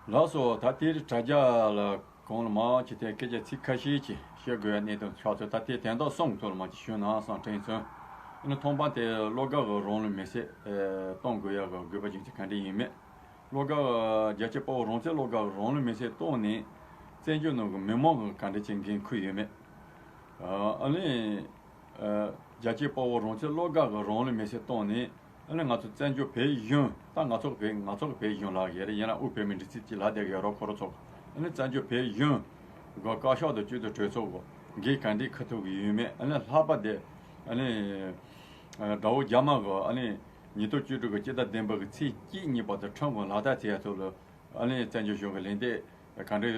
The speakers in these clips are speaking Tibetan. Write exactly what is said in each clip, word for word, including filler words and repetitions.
ལགས་སོ། ད་དེ་རིང་དྲ་རྒྱ་ལ་གང་ལ་མང་ཆེ་ཐད་སྐད་ཆ་ཚིག་ཁ་ཤས་ཅིག་བཤད་དགོས་ཡ་གནད་དོན་ཆགས་ཚུལ། ད་དེ་དོན་དག་གསུམ་ཐོག་ལ་མང་ཆེ་ཞུས་ན་བསམ་དྲན་སོང་། ཨ་ནི་ཐོག་མ་དེ་བློ་དགའ་གི་རང་ལུས་མེར་སྲེག་གཏོང་དགོས་ཡ་གི་དགོས་པ་ཅན་ཅིག་ག་འདྲ་ཡིན་མེད། བློ་དགའ་རྒྱལ་གཅེས་དཔའ་བོ་རང་བཙན་བློ་དགའ་གི་རང་ལུས་མེར་སྲེག་གཏོང་ནས་བཙན་བྱོལ་ནང་གི་མི་མང་གི་ག་འདྲ་ཅིག་འགན་འཁུར་ཡོད་མེད། ཨ་ནི། རྒྱལ་གཅེས་དཔའ་བོ་རང་བཙན་བློ་དགའ་གི་རང་ལུས་མེར་སྲེག་བཏང་ནས། ཨ་ནི་ང་ཚོ་བཙན་བྱོལ་བོད་གཞུང་། ད་ང་ཚོ་བོད་ང་ཚོ་གི་བོད་གཞུང་ལ་ཡོད་རེད། ཡིན་ན་དབུས་བོད་མིའི་སྒྲིག་འཛུགས་ཀྱི་ལག་དེ་གི་རོགས་ཁོ་རང་ཚོ་གི། ཨ་ནི་བཙན་བྱོལ་བོད་གཞུང་གི་བཀའ་ཤག་དང་སྤྱི་འཐུས་གྲོས་ཚོགས་གི་འགན་ག་འདྲས་འཁུར་ཐུབ་ཀྱི་ཡོད་མེད། ཨ་ནི་ལྷག་པར་དུ། ཨ་ནི། དགྲ་བོ་རྒྱ་དམར་གི་ཨ་ནི་ཉིས་སྟོང་བཅུ་དྲུག་གི་སྤྱི་ཟླ་བདུན་པ་གི་ཚེས་གཅིག་གཉིས་བར་དུ་ཁྲིམས་གི་ལག་བསྟར་བྱས་ཐོག་ལ། ཨ་ནི་བཙན་བྱོལ་གཞུང་གི་ལན་འདེབས་ག་འདྲ་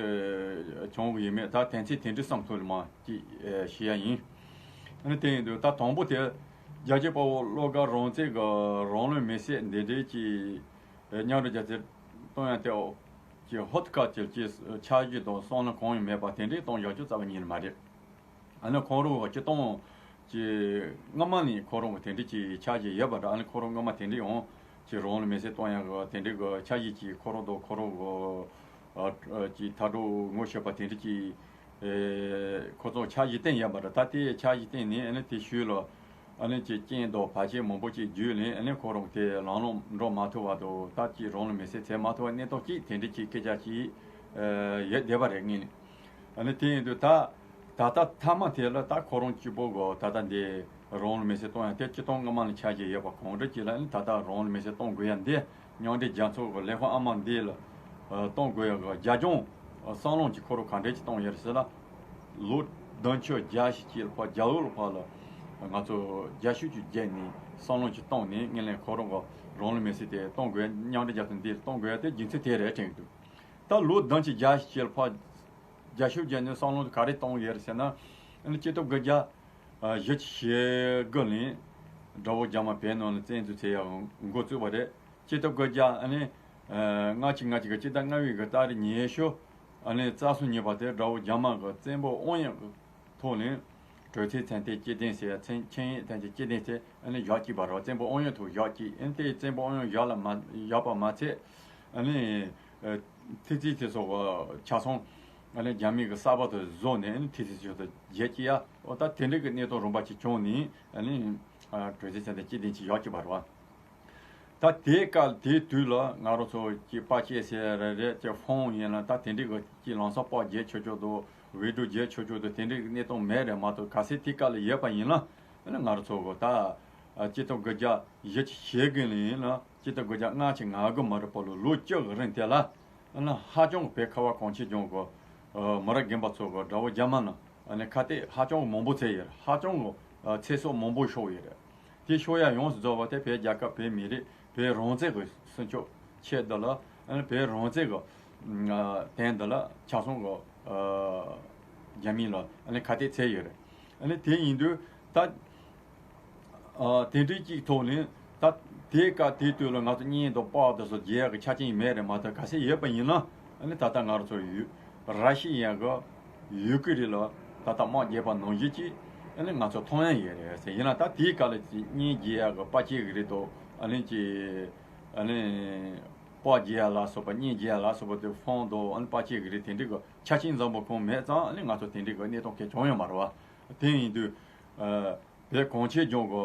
བྱུང་གི་ཡོད་མེད། ད་དོན་ཚན་དེ་འདྲའི་གསུམ་ཐོག་ལ་མར་ཅིག་ཞུ་ཡ་ཡིན། ཨ་ནི་དེ་ཡིན་དུས་ད་དང་པོ་དེ་རྒྱལ་གཅེས་དཔའ་བོ་བློ་དགའ་རང་བཙན་གྱི་རང་ལུས་མེར་སྲེག་འདི་འདྲའི་ཅིག་མཉམ་འབྲེལ་རྒྱལ་ཚོགས་གཏོང་ཡ་དེ་ཀྱི་ཧོད་ཁ་ཅིག་ཅིག་འཆར་གཞི་དང་བསམ་བློ་གང་ཡང་མེད་པ་དེ་འདྲའི་གཏོང་བཞག་རྒྱུ་རྩ་བ་ཉིད་ནས་མ་རེད། ཨ་ནི་ཁོང་རང་གི་སྤྱི་བཏང་གི་སྔ་མ་ནས་ཁོང་རང་གི་དེ་འདྲ་ཅིག་འཆར་གཞི་ཡོད་པ་འདྲ། ཨ་ནི་ཁོ་རང་སྔ་མ་དེ་འདྲ་ཡང་ཅིག་རང་ལུས་མེར་སྲེག་གཏོང་ཡག་གི་དེ་འདྲ་གི་འཆར་གཞི་ཅིག་ཁོ་རང་དང་ཁོ་རང་གི་ཨ་ཅིག་མཐའ་གྲོགས་ངོ་ཤེས་པ་དེ་འདྲ་ཅིག་ཨེ་ཁོ་ཚོ་འཆར་གཞི་བཏིང་ཡོད་པ་འདྲ། ད་དེ་འཆར་གཞི་བཏིང་ནས་ཨ་ནི་དེ་ཤུལ་ལ་ཨ་ནི་ཅིག་རྐྱེན་དང་བར་ཆད་མང་པོ་ཅིག་བརྒྱུད་ནས། ཨ་ནི་ཁོ་རང་དེ་ལམ་ལྷོང་འགྲོ་མ་ཐུབ་པ་དང་། ད་ཅིག་རང་ལུས་མེར་སྲེག་བྱེད་མ་ཐུབ་པ་གནས་སྟངས་ཅིག་དེ་འདྲ་ཅིག་སྐད་ཆ་ཅིག་ཨེ་ཡོད་བསྡད་པ་རེད། ངས་ནི་ཨ་ནི་དེ་ཡིན་དུས་ད། ད་ལྟ་མཐའ་མ་དེ་ལ་ད་ཁོ་རང་གཅིག་པོ་གི་ད་ལྟ་འདི་རང་ལུས་མེར་སྲེག་གཏོང་ཡ་དེ་སྤྱི་བཏང་སྔ་མ་ལ་འཆར་གཞི་ཡོད་པ་གང་འདྲ་ཅིག་ལ། ཨ་ནི་ད་ལྟ་རང་ལུས་མེར་སྲེག་གཏོང་དགོས་ཡ་འདི་མཉམ་འབྲེལ་རྒྱལ་ཚོགས་ཀྱི་ལས་ཁུངས་ཨ་མ་འདི་ལ་ཨ་གཏོང་དགོས་ཡ་གི་རྒྱབ་ལྗོངས་བསམ་བློ་ཅིག་ཁོ་རང་ག་འདྲ་ཅིག་གཏོང་ཡོད་རེད་ཟེར་ན། ལོ་བདུན་ཅུ་བརྒྱད་ཅུ་ཅིག་ལ་ཕར་རྒྱ་ལོ་ལ་ཕར་ལ་ང་ཚོ་རྒྱ་ཤུགས་ཀྱིས་བརྒྱབ་ནས་བསམ་བློ་ཅིག་བཏང་ནས། དངོས་གནས་ཁོ་རང་གི་རང་ལུས་མེར་སྲེག་དེ་གཏོང་དགོས་ཡ། མཉམ་འབྲེལ་རྒྱལ་ཚོགས་འདི་ལ་གཏོང་དགོས་ཡ་དེ་རྒྱུ་མཚན་དེ་རེད་དྲན་གྱི་འདུག་ད་ལོ་བདུན་ཅུ་བརྒྱད་ཅུ་ཅིག་ལ་ཕར་རྒྱ་ཤུགས་བརྒྱབ་ནས་བསམ་བློ་ག་རེ་བཏང་ཡོད་རེད་ཟེར་ན། ཨ་ནི་སྤྱི་ལོ་དགུ་བརྒྱ་བཞི་བཅུ་ཞེ་དགུ་ལ་དགྲ་བོ་རྒྱ་དམར་བོད་ནང་ལ་བཙན་འཛུལ་བྱེད་ཡག་འགོ་བཙུགས་པ་རེད། སྤྱི་ལོ་དགུ་བརྒྱ་ཨ་ནི་ལྔ་བཅུ་ང་གཅིག་གི་སྤྱི་ཟླ་ལྔ་པའི་གི་ཏ་རིག་ཉི་ཤུ་ཨ་ནི་རྩ་གསུམ་ཉིན་པ་དེ་དགྲ་བོ་རྒྱ་དམར་གི་བཙན་པོ་དབང་ཡོད་གི་ཐོག་ནས་གྲོས་ཚད་ཚན་ཆེན་བཅུ་བདུན་ཟེར་ཡ་ཚན་ཆིངས་ཡིག་ཚན་ཆེན་བཅུ་བདུན་དེ་ཨ་ནི་བཞག་བཅུག་པ་རེད། བཙན་པོ་དབང་ཡོད་ཐོག་བཞག་བཅུག་ཨ་ནི་དེ་བཙན་པོ་དབང་ཡོད་བཞག་ལ་མ་བཞག་པ་མ་ཚད། ཨ་ནི་ཨ་ཐི་ཚི་ཐི་སོགས་ཆ་ཚང་ཨ་ནི་རྒྱ་མི་གི་གསར་པ་དུ་བཟོས་ནས། ཨ་ནི་ཐི་ཚི་ཐི་སོགས་དུ་བརྗེ་བཅུག་ཡ། འོ་ད་དེ་འདྲ་གི་གནས་སྟངས་རིམ་པ་ཅིག་བྱུང་ནས། ཨ་ནི་ཨ་གྲོས་ཚད་ཚན་ཆེན་བཅུ་བདུན་ཅིག་བཞག་བཅུག་པ་རེད་བ། ད་དེའི་སྐབས་དེའི་དུས་ལ་ང་རང་ཚོ་གི་པར་ཆས་ཟེར་རེད་རེད། ཀྱི་ཕོན་ཡིན་ན་ད་དེ་འདྲའི་གི་ཀྱི་ལམ་སང་པར་རྒྱག་ཆོག་ཆོག་དང་བི་ཌི་ཡོ་རྒྱག་ཆོག་ཆོག་དང་དེ་འདྲའི་གི་གནས་སྟངས་མེད་རེད་མ་གཏོགས། གལ་སྲིད་དེའི་སྐབས་ལ་ཡོད་པ་ཡིན་ན། ཨ་ནི་ང་རང་ཚོ་གི་ད་ཨ་སྤྱི་ལོ་དགུ་བརྒྱ་བཞི་བཅུ་ཞེ་དགུ་ལ་ཡིན་ན་སྤྱི་ལོ་དགུ་བརྒྱ་ལྔ་བཅུ་ང་དགུ་མ་རེད་པ་ལ་ལོ་བཅུ་གི་རིང་དེ་ལ། ཨ་ནི་ཧ་ཅང་གི་བོད་ཁ་བ་གངས་ཅན་ལྗོངས་གི་ཨ་མི་རབས་རྒན་པ་ཚོ་གི་དགྲ་བོ་རྒྱ་དམར་ནང་ཨ་ནི་ཁ་གཏད་ཧ་ཅང་གི་མང་པོ་བྱས་ཡོད་རེད། ཧ་ཅང་གི་ཨ་ཚེ་སྲོག་མང་པོ་ཤོར་ཡོད་རེད། དེ་ཤོར་ཡ་ཡོངས་སུ་རྫོགས་པ་དེ་བོད་རྒྱལ་ཁབ་བོད་མི་རིགས་བོད་རང་བཙན་གྱི་སྲུང་སྐྱོབ་ཆེད་དུ་ལ། ཨ་ནི་བོད་རང་བཙན་གྱི་ཨ་དོན་དུ་ལ་ཆ་ཚང་གི་ཨ་རྒྱ་མི་ལ་ཨ་ནི་ཁ་གཏད་བྱས་ཡོད་རེད། ཨ་ནི་དེ་ཡིན་དུས་ད་ཨ་དེ་འདྲའི་གཅིག་ཐོག་ནས་ད་དེའི་སྐབས་དེའི་དུས་ལ་ང་ཚོ་བརྙན་དང་པར་དེ་ཚོ་རྒྱག་གི་ཆ་རྐྱེན་མེད་རེད་མ་གཏོགས། གལ་སྲིད་ཡོད་པ་ཡིན་ན། ཨ་ནི་ད་ལྟ་ང་རང་ཚོ་ཡུ་ར་ཤི་ཡ་གི་ཡུ་ཀེ་རེན་ལ་ད་ལྟ་དམག་རྒྱག་པ་ནང་བཞིན་གྱི་ཨ་ནི་ང་ཚོ་མཐོང་ཡ་ཡོད་རེད་ཟེར། ཡིན་ན་ད་དེའི་སྐབས་ལ་ཅིག་བརྙན་རྒྱག་ཡ་གི་པར་ཆས་གི་རིགས་དང་། ཨ་ནི་ཅིག་ཨ་ནི་པར་རྒྱག་ཡ་ལ་སོགས་པ་བརྙན་རྒྱག་ཡ་ལ་སོགས་པ་དེ་ཕོན་དང་ཨ་ནི་པར་ཆས་གི་རིགས་དེ་འདྲའི་གི་ཆ་རྐྱེན་འཛོམས་པོ་གང་མེད་ཙང་། ཨ་ནི་ང་ཚོ་དེ་འདྲའི་གི་གནས་སྟངས་གང་བྱུང་ཡོད་མ་རེད་བ། དེ་ཡིན་དུས་ཨ་བོད་གངས་ཅན་ལྗོངས་གི་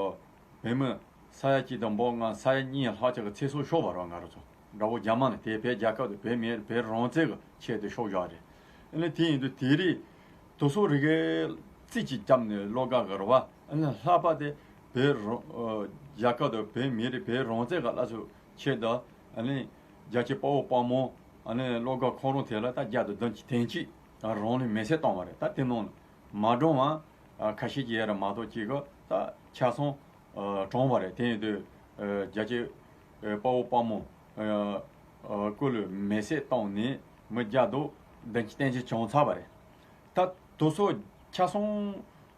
བོད་མི་ས་ཡ་གཅིག་དང་འབུམ་ལྔ་ས་ཡ་གཉིས་ལྷག་ཅིག་གི་ཚེ་སྲོག་ཤོར་བ་རེད་བ། ང་རང་ཚོ་དགྲ་བོ་རྒྱ་དམར་ནས་དེ་བོད་རྒྱལ་ཁབ་དང་བོད་མི་བོད་རང་བཙན་གྱི་ཆེད་དུ་ཤོར་བཞག་རེད། ཨ་ནི་དེ་ཡིན་དུས་དེ་རིང་དུས་ཚོད་རེ་གའི་རྩིས་ཅིག་བརྒྱབ་ནས་བློ་དགའ་གི་རེད་བ། ཨ་ནི་ལྷག་པར་དུ་བོད་རང་ཨ་རྒྱལ་ཁབ་དང་བོད་མི་རིགས་བོད་རང་བཙན་གྱི་སླར་གསོ་ཆེད་དུ། ཨ་ནི་རྒྱལ་གཅེས་དཔའ་བོ་དཔའ་མོ་ཨ་ནི་བློ་དགའ་ཁོང་རང་དེ་ལ་ད་བརྒྱ་དང་བདུན་ཅུ་དོན་གཅིག་རང་ལུས་མེར་སྲེག་བཏང་བ་རེད། ད་དེ་ནང་ལ་མ་གྲོངས་པ་ཨ་ཁ་ཤས་ཀྱི་ཡ་ར་མ་གཏོགས་ཅིག་གི་ད་ཆ་ཚང་ཨ་གྲོངས་པ་རེད། དེ་ཡིན་དུས་ཨ་རྒྱལ་གཅེས་ཨ་དཔའ་བོ་དཔའ་མོ་ཨ་ཨ་སྐུ་ལུས་མེར་སྲེག་བཏང་ནས་མི་བརྒྱ་དང་བདུན་ཅུ་དོན་གཅིག་བྱུང་ཚར་བ་རེད། ད་དུས་ཚོད་ཆ་ཚང་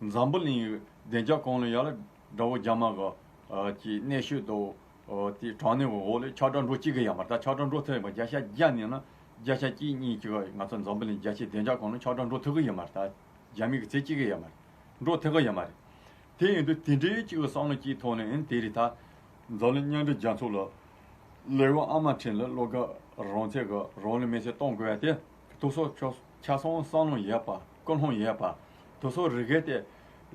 འཛམ་བུ་གླིང་གི་བདེ་འཇགས་ཁང་ལ་ཡ་ལ་དགྲ་བོ་རྒྱ་དམར་གི་ཨ་ཀྱི་གནོན་ཤུགས་དང་ཨ་དེ་དྲག་གནོན་གི་འོག་ལ་ཁྱབ་བསྒྲགས་འགྲོ་བཅུག་གི་ཡོད་མ་རེད། ད་ཁྱབ་བསྒྲགས་འགྲོ་ཐུབ་ཡོད་མ་རེད། བརྒྱ་ཆ་བརྒྱ་ནས་ན་བརྒྱ་ཆ་གཅིག་གཉིས་ཅིག་ང་ཚོ་འཛམ་བུ་གླིང་རྒྱལ་སྤྱིའི་བདེ་འཇགས་ཁང་ལ་ཁྱབ་བསྒྲགས་འགྲོ་ཐུབ་གི་ཡོད་མ་རེད། ད་རྒྱ་མི་གིས་བྱེད་བཅུག་གི་ཡོད་མ་རེད། འགྲོ་ཐུབ་གི་ཡོད་མ་རེད། དེ་ཡིན་དུས་དེ་འདྲའི་གཅིག་གི་བསམ་བློ་གཅིག་ཐོག་ནས། ཨ་ནི་དེ་རིང་ད་འཛམ་གླིང་མཉམ་འབྲེལ་རྒྱལ་ཚོགས་ལ་ལས་དབང་ཨ་མ་ཁྲེན་ལ་བློ་དགའ་ རང་བཙན་གྱི་རང་ལུས་མེར་སྲེག་གཏོང་དགོས་ཡ་དེ་དུས་སོ་ཆ་ཆ་ཚང་བསམ་བློ་ཡོད་པ་ཀུན་སློང་ཡོད་པ། དུས་སོ་རི་གེ་དེ་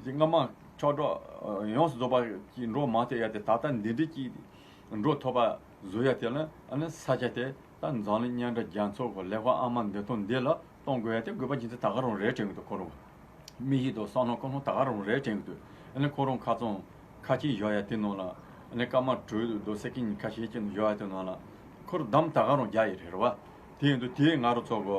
སྔ་མ་ཆགས་སྒྲ་ཡོངས་སུ་རྫོགས་པ་ཅིག་འགྲོ་མ་ཐུབ་ཡ་དེ་ད་ལྟ་འདི་འདྲ་ཅིག་འགྲོ་ཐུབ་པ་བཟོ་ཡ་དེ་ལ་ཨ་ནི་ས་ཆ་དེ་ད་འཛམ་གླིང་མཉམ་འབྲེལ་རྒྱལ་ཚོགས་ཀྱི་ལས་ཁུངས་ཨ་མ་འདི་དང་འདི་ལ་གཏོང་དགོས་ཡ་དེ་དགོས་པ་རྒྱུ་མཚན་ད་ག་རང་རེད་དྲན་གི་འདུག་ཁོ་རང་། མི་ཡིས་དང་བསམ་བློ་ཀུན་སློང་ད་ག་རང་རེད་དྲན་གི་འདུག་ཨ་ནི་ཁོ་རང་ཁ་ཚང་ཁ་ཆེམས་བཞག་ཡ་དེ་ནང་ལ་ཨ་ནི་སྐར་མ་དྲུག་དང་སེ་ཀན་ཁ་ཤས་ཅིག་བཞག་ཡ་དེ་ནང་ལ་ཁོར་གདམ་ད་ག་རང་རྒྱག་ཡི་རེད་རེད་བ། དེ་ཡིན་དུས་དེ་ང་རང་ཚོ་གི་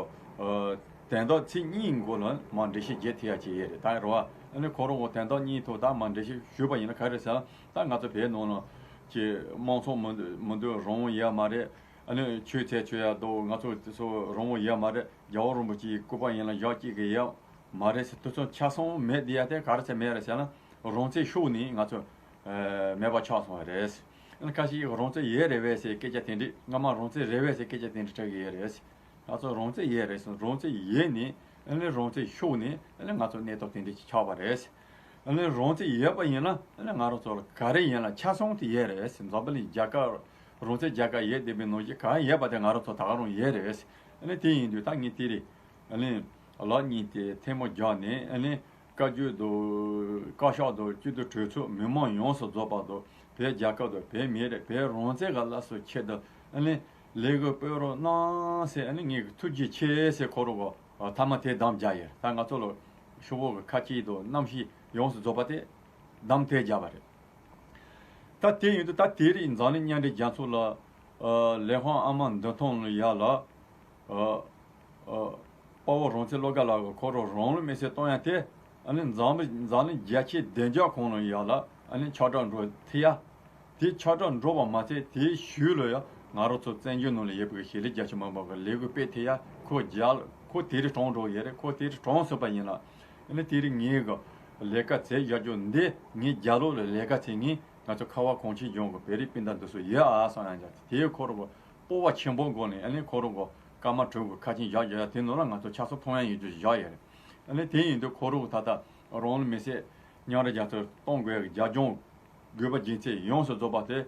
དོན་དག་ཚིག་གཉིས་འགོ་ལ་མར་འགྲེལ་བཤད་རྒྱག་ཐུབ་ཡ་ཅིག་ཡོད་རེད་ད་རེད་བ། ཨ་ནི་ཁོ་རང་གི་དོན་དག་གཉིས་ཐོག་ད་མར་འགྲེལ་བཤད་ཞུས་པ་ཡིན་ན་ག་རེ་ཟེར་ན་ད་ང་ཚོ་བོད་ནང་ལ་ཀྱི་དམངས་གཙོ་མི་འདུག་མི་འདུག་རང་དབང་ཡོད་མ་རེད། ཨ་ནི་ཆོས་དད་ཆོས་ཡ་དང་ང་ཚོ་དེ་ཚོ་རང་དབང་ཡོད་མ་རེད། རྒྱལ་བ་རིན་པོ་ཆེའི་སྐུ་པར་ཡིན་ལ་བཞག་སྐྱེས་ཀྱི་ཡོད་མ་རེད་ཟེར་དུས་ཚོད་ཆ་ཚང་མེད་བསྡད་ཡ་དེ་ག་རེ་ཟེར་མེད་རེད་ཟེར་ན་རང་བཙན་ཤོར་ནས་ང་ཚོ་ཨ་མེད་པ་ཆགས་སོང་བ་རེད། ཨ་ནི་ཁ་ཤས་ཀྱིས་རང་བཙན་ཡོད་རེད་བས་ཟེར་སྐད་ཆ་དེ་འདྲས་སྔ་མ་རང་བཙན་རེད་བས་ཟེར་སྐད་ཆ་དེ་འདྲས་འཁྲབ་ཀྱི་ཡོད་རེད། ང་ཚོ་རང་བཙན་ཡོད་རེད་ཟེར་རང་བཙན་ཡོད་ནས་ཨ་ནི་རང་བཙན་ཤོར་ནས་ཨ་ནི་ང་ཚོ་གནས་སྟངས་དེ་འདྲས་ཅིག་ཆགས་པ་རེད། ཨ་ནི་རང་བཙན་ཡོད་པ་ཡིན་ན་ཨ་ནི་ང་རང་ཚོ་ལ་ག་རེ་ཡིན་ལ་ཆ་ཚང་དེ་ཡོད་རེད་ཟེར། འཛམ་བུ་གླིང་རྒྱལ་ཁབ་རང་བཙན་རྒྱལ་ཁབ་ཡོད་བསྡད་པའི་ནང་བཞིན་གང་ཡོད་པ་དེ་ང་རང་ཚོ་ད་ག་རང་ཡོད་རེད། ཨ་ནི་དེ་ཡིན་དུས་ད་ངས་དེ་རེད། ཨ་ནི་ལག་གཉིས་དེ་ཐལ་མོ་སྦྱར་ནས་ཨ་ནི་བཀའ་བརྒྱུད་དང་བཀའ་ཤག་དང་སྤྱི་འཐུས་གྲོས་ཚོགས་མི་མང་ཡོངས་སུ་རྫོགས་པ་དང་བོད་རྒྱལ་ཁབ་དང་བོད་མི་རིགས་བོད་རང་བཙན་གྱི་སླར་གསོའི་ཆེད་དུ་ཨ་ནི་ལས་འགུལ་སྤེལ་རོགས་གནང་ཟེར་ཨ་ནི་ངས་ཐུགས་རྗེ་ཆེ་ཟེར་ཁོ་རང་གི་མཐའ་མ་དེ་གདམ་རྒྱག་ཡོད། ད་ང་ཚོ་ལ་ཤོག་བུ་གི་ཁ་ཆེམས་དང་རྣམ་ཤེས་ཡོངས་སུ་རྫོགས་པ་དེ་གདམ་དེ་རྒྱག་པ་རེད། ད་དེ་ཡིན་དུས་ད་དེ་རིང་འཛམ་གླིང་མཉམ་འབྲེལ་རྒྱལ་ཚོགས་ལ་ཨ་ལས་ཁུངས་ཨ་མ་འདི་ཐོང་ལ་ཡ་ལ་ཨ་ཨ་དཔའ་བོ་རང་བཙན་བློ་དགའ་ལགས་ཀྱིས་ཁོ་རང་རང་ལུས་མེར་སྲེག་གཏོང་ཡ་དེ་ཨ་ནི་འཛམ་འཛམ་གླིང་རྒྱལ་སྤྱིའི་བདེ་འཇགས་ཁང་ལ་ཡ་ལ་ཨ་ནི་ཁྱབ་བསྒྲགས་འགྲོ་ཐུབ་ཡ། དེ་ཁྱབ་བསྒྲགས་འགྲོ་བ་མ་ཚད་དེའི་ཤུལ་ལ་ཡང་ང་རང་ཚོ་བཙན་བྱོལ་ནང་ལ་ཡོད་པའི་གཞིས་ལུས་རྒྱ་ཆེ་མི་མང་གི་ལས་འགུལ་སྤེལ་ཐུབ་ཡ་ཁོ་རྒྱ་ཁོ་དེ་རིང་གྲོངས་འགྲོ་ཡོད་རེད། ཁོ་དེ་རིང་གྲོངས་སོང་པ་ཡིན་ན་ཨ་ནི་དེ་རིང་ངའི་གི་ལས་ཀ་བྱེད་བཞག་རྒྱུ་འདི་ངའི་རྒྱབ་ལོགས་ལ་ལས་ཀ་བྱེད་མཁན་ང་ཚོ་ཁ་བ་གངས་ཅན་ལྗོངས་ཀྱི་བོད་རིགས་སྤུན་ཟླ་འདི་ཚོ་ཡོད་ཨ་བསམ་ཡང་བྱས་དེའི་ཁོ་རང་གི་སྤོབས་པ་ཆེན་པོ་སྒོ་ནས་ཨ་ནི་ཁོ་རང་གི་སྐར་མ་དྲུག་གི་ཁ་ཆེམས་བཞག་བཞག་ཡ་དེ་ནང་ལ་ང་ཚོ་ཆ་ཚང་མཐོང་ཡ་ཡོད་རྒྱུ་བཞག་ཡོད་རེད། ཨ་ནི་དེ་ཡིན་དུས་ཁོ་རང་གི་ད་ལྟ་རང་ལུས་མེར་སྲེག་མཉམ་རུབ་རྒྱ་མཚོར་གཏོང་དགོས་ཀྱི་རྒྱབ་ལྗོངས་དགོས་པ་རྒྱུ་མཚན་ཡོངས་སུ་རྫོགས་པ་དེ་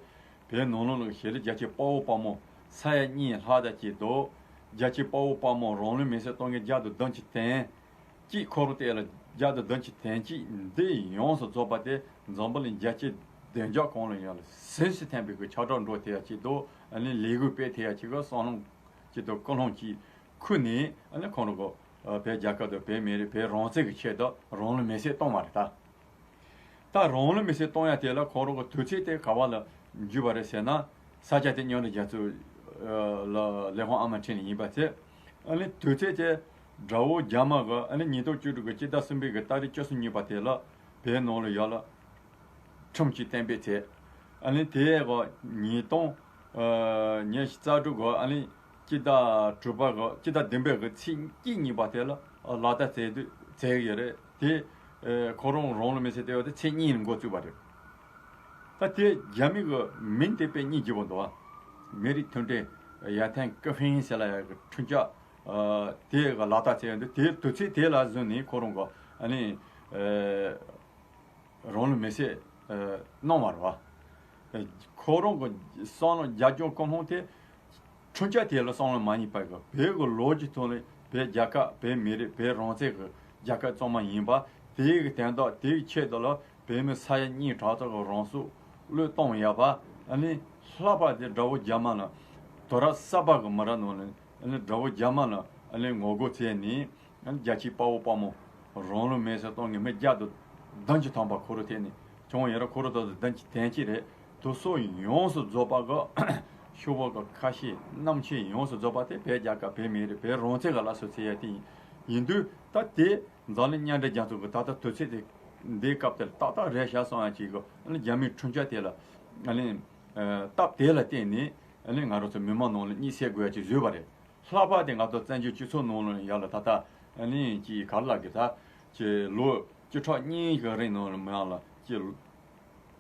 བོད་ནང་ལོགས་ལ་གཞིས་ལུས་རྒྱ་ཆེ་དཔའ་བོ་དཔའ་མོ་ས་ཡ་གཉིས་ལྷག་ཙམ་ཅིག་འདུག་རྒྱ་ཆེ་དཔའ་བོ་དཔའ་མོ་རང་ལུས་མེར་སྲེག་གཏོང་མཁན་བརྒྱ་དང་བདུན་ཅུ་དོན་གཅིག་ཁོ་རང་དེ་ལ་བརྒྱ་དང་བདུན་ཅུ་དོན་གཅིག་འདི་ཡོངས་སུ་རྫོགས་པ་དེ་འཛམ་བུ་གླིང་རྒྱལ་སྤྱིའི་བདེ་འཇགས་ཁང་ལ་ཡོང་ལ་སེམས་སུ་ཐིམ་པའི་གི་ཁྱབ་བསྒྲགས་འགྲོ་ཐུབ་ཡ་ཅིག་འདུག་ཨ་ནི་ལས་འགུལ་སྤེལ་ཐུབ་ཡ་ཅིག་གི་བསམ་བློ་ཅིག་དང་ཀུན་སློང་ཅིག་ཁུར་ནས་ཨ་ནི་ཁོང་རང་གི་བོད་རྒྱལ་ཁབ་དང་བོད་མི་རིགས་བོད་རང་བཙན་གྱི་ཆེད་དུ་རང་ལུས་མེར་སྲེག་གཏོང་བ་རེད་ད། ད་རང་ལུས་མེར་སྲེག་གཏོང་ཡ་དེ་ལ་ཁོང་རང་གི་དུས་ཚོད་དེ་ག་བ་ལ་འཇུས་པ་རེད་ཟེར་ན་ས་ཆ་དེ་མཉམ་འབྲེལ་རྒྱལ་ཚོགས་ལ་ལས་ཁུངས་ཨ་མ་འཕྲིན་ལས་ཡིན་པ་ཚེ་ཨ་ནི་དུས་ཚོད་དེ་དགྲ་བོ་རྒྱ་དམར་གི་ཨ་ནི་ཉིས་སྟོང་བཅུ་དྲུག་གི་སྤྱི་ཟླ་གསུམ་པའི་གི་ཏ་རིག་བཅུ་གསུམ་ཉིན་པ་དེ་ལ་བོད་ནང་ལ་ཡོད་ལ་ཁྲིམས་ཀྱིས་གཏན་འབེབས་བྱས། ཨ་ནི་དེའི་གི་ཉིས་སྟོང་ཉི་ཤུ་རྩ་དྲུག་གི་ཨ་ནི་སྤྱི་ཟླ་དྲུག་པ་གི་སྤྱི་ཟླ་བདུན་པའི་གི་ཚེས་གཅིག་ཉིན་པ་དེ་ལ་ལག་བསྟར་མཛད་དུས་མཛད་ཡོད་རེད་དེ། ཁོ་རང་རང་ལུས་མེར་སྲེག་བཏང་ཡོད་དེ་ཚེས་གཉིས་ལ་འགོ་བཙུགས་པ་རེད། ད་དེ་རྒྱ་མི་གི་མིང་དེ་དཔེ་སྙིང་རྗེ་པོ་འདུག་ཨ། མི་རིགས་མཐུན་སྒྲིལ་ཡར་ཐོན་སྐུ་ཕན་ཟེར་ལ་ཡ་གི་ཁྲིམས་འཆར་དེ་གི་ལག་བསྟར་མཛད་ཡོད་དེ་དེ་དུས་ཚོད་དེ་ལ་བཟུང་ནས་ཁོ་རང་གི་ཨ་ནི། རང་ལུས་མེར་སྲེག་གནང་བ་རེད་བ། ཁོ་རང་གི་བསམ་བློ་རྒྱབ་ལྗོངས་ཀུན་སློང་དེ་ཁྲིམས་འཆར་དེ་ལ་བསམ་བློ་མ་གཉིས་པ་གི་བོད་ཀྱི་ལོ་རྒྱུས་ཐོག་ནས་བོད་རྒྱལ་ཁབ་བོད་མི་རིགས་བོད་རང་བཙན་གྱི་རྒྱལ་ཁབ་གཙང་མ་ཡིན་པ་དེའི་གི་དོན་དག་དེའི་ཆེད་དུ་ལ་བོད་མི་ས་ཡ་གཉིས་གྲངས་ཚང་གི་རང་སྲོག་བློས་གཏོང་ཡ་བ་ཨ་ནི་ལྷག་པ་དེ་དགྲ་བོ་རྒྱ་དམར་ལ་དུས་རབས་གསར་པ་གི་མི་རབས་ནང་ནས་ཨ་ནི་དགྲ་བོ་རྒྱ་དམར་ལ་ཨ་ནི་ངོ་རྒོལ་བྱས་ནས། རྒྱ་ཆེའི་དཔའ་བོ་དཔའ་མོ་རང་ལུས་མེར་སྲེག་གཏོང་མཁན་མི་བརྒྱ་དང་བདུན་ཅུ་ཐམ་པ་ཁོ་རང་ཐད་ནས་བྱུང་ཡོད་རེད། ཁོ་རང་ད་དུང་བདུན་ཅུ་དོན་གཅིག་རེད། དེ་ཚོ་ཡོངས་སུ་རྫོགས་པ་གི་ཤོག་བུ་གི་ཁ་ཤས་རྣམ་ཤེས་ཡོངས་སུ་རྫོགས་པ་དེ་བོད་རྒྱལ་ཁབ་བོད་མི་རིགས་བོད་རང་བཙན་གི་སླར་གསོ་བྱེད་ཡ་དེ་ཡིན། ཡིན་དུས་ད་དེ་འཛམ་གླིང་མཉམ་འབྲེལ་རྒྱལ་ཚོགས་གི་ད་ལྟ་དུས་ཚོད་དེ་འདིའི་སྐབས་དེར་ཏག་ཏག་རེད་ཤག་བསམ་ཡ་ཅིག་གི་ཨ་ནི་རྒྱ་མིའི་ཁྲིམས་འཆར་དེ་ལ་ཨ་ནི་སྟབས་དེ་ལ་བརྟེན་ནས་ཨ་ནི་ང་རང་ཚོ་མི་མང་ནང་ལ་གཉིད་སད་དགོས་ཡ་ཅིག་བཟོས་པ་རེད། ལྷག་པར་དུ་ང་ཚོ་བཙན་བྱོལ་སྤྱི་ཚོགས་ནང་ལ་ཡ་ལ་ད་ལྟ་ཨ་ནི་ཅིག་ག་རེ་ལབ་དགོས་ད་ཅིག་ལོ་བཅུ་ཕྲག་གཉིས་ཀྱི་རིང་ནང་ལ་མ་ཡ་ལ་ཅིག་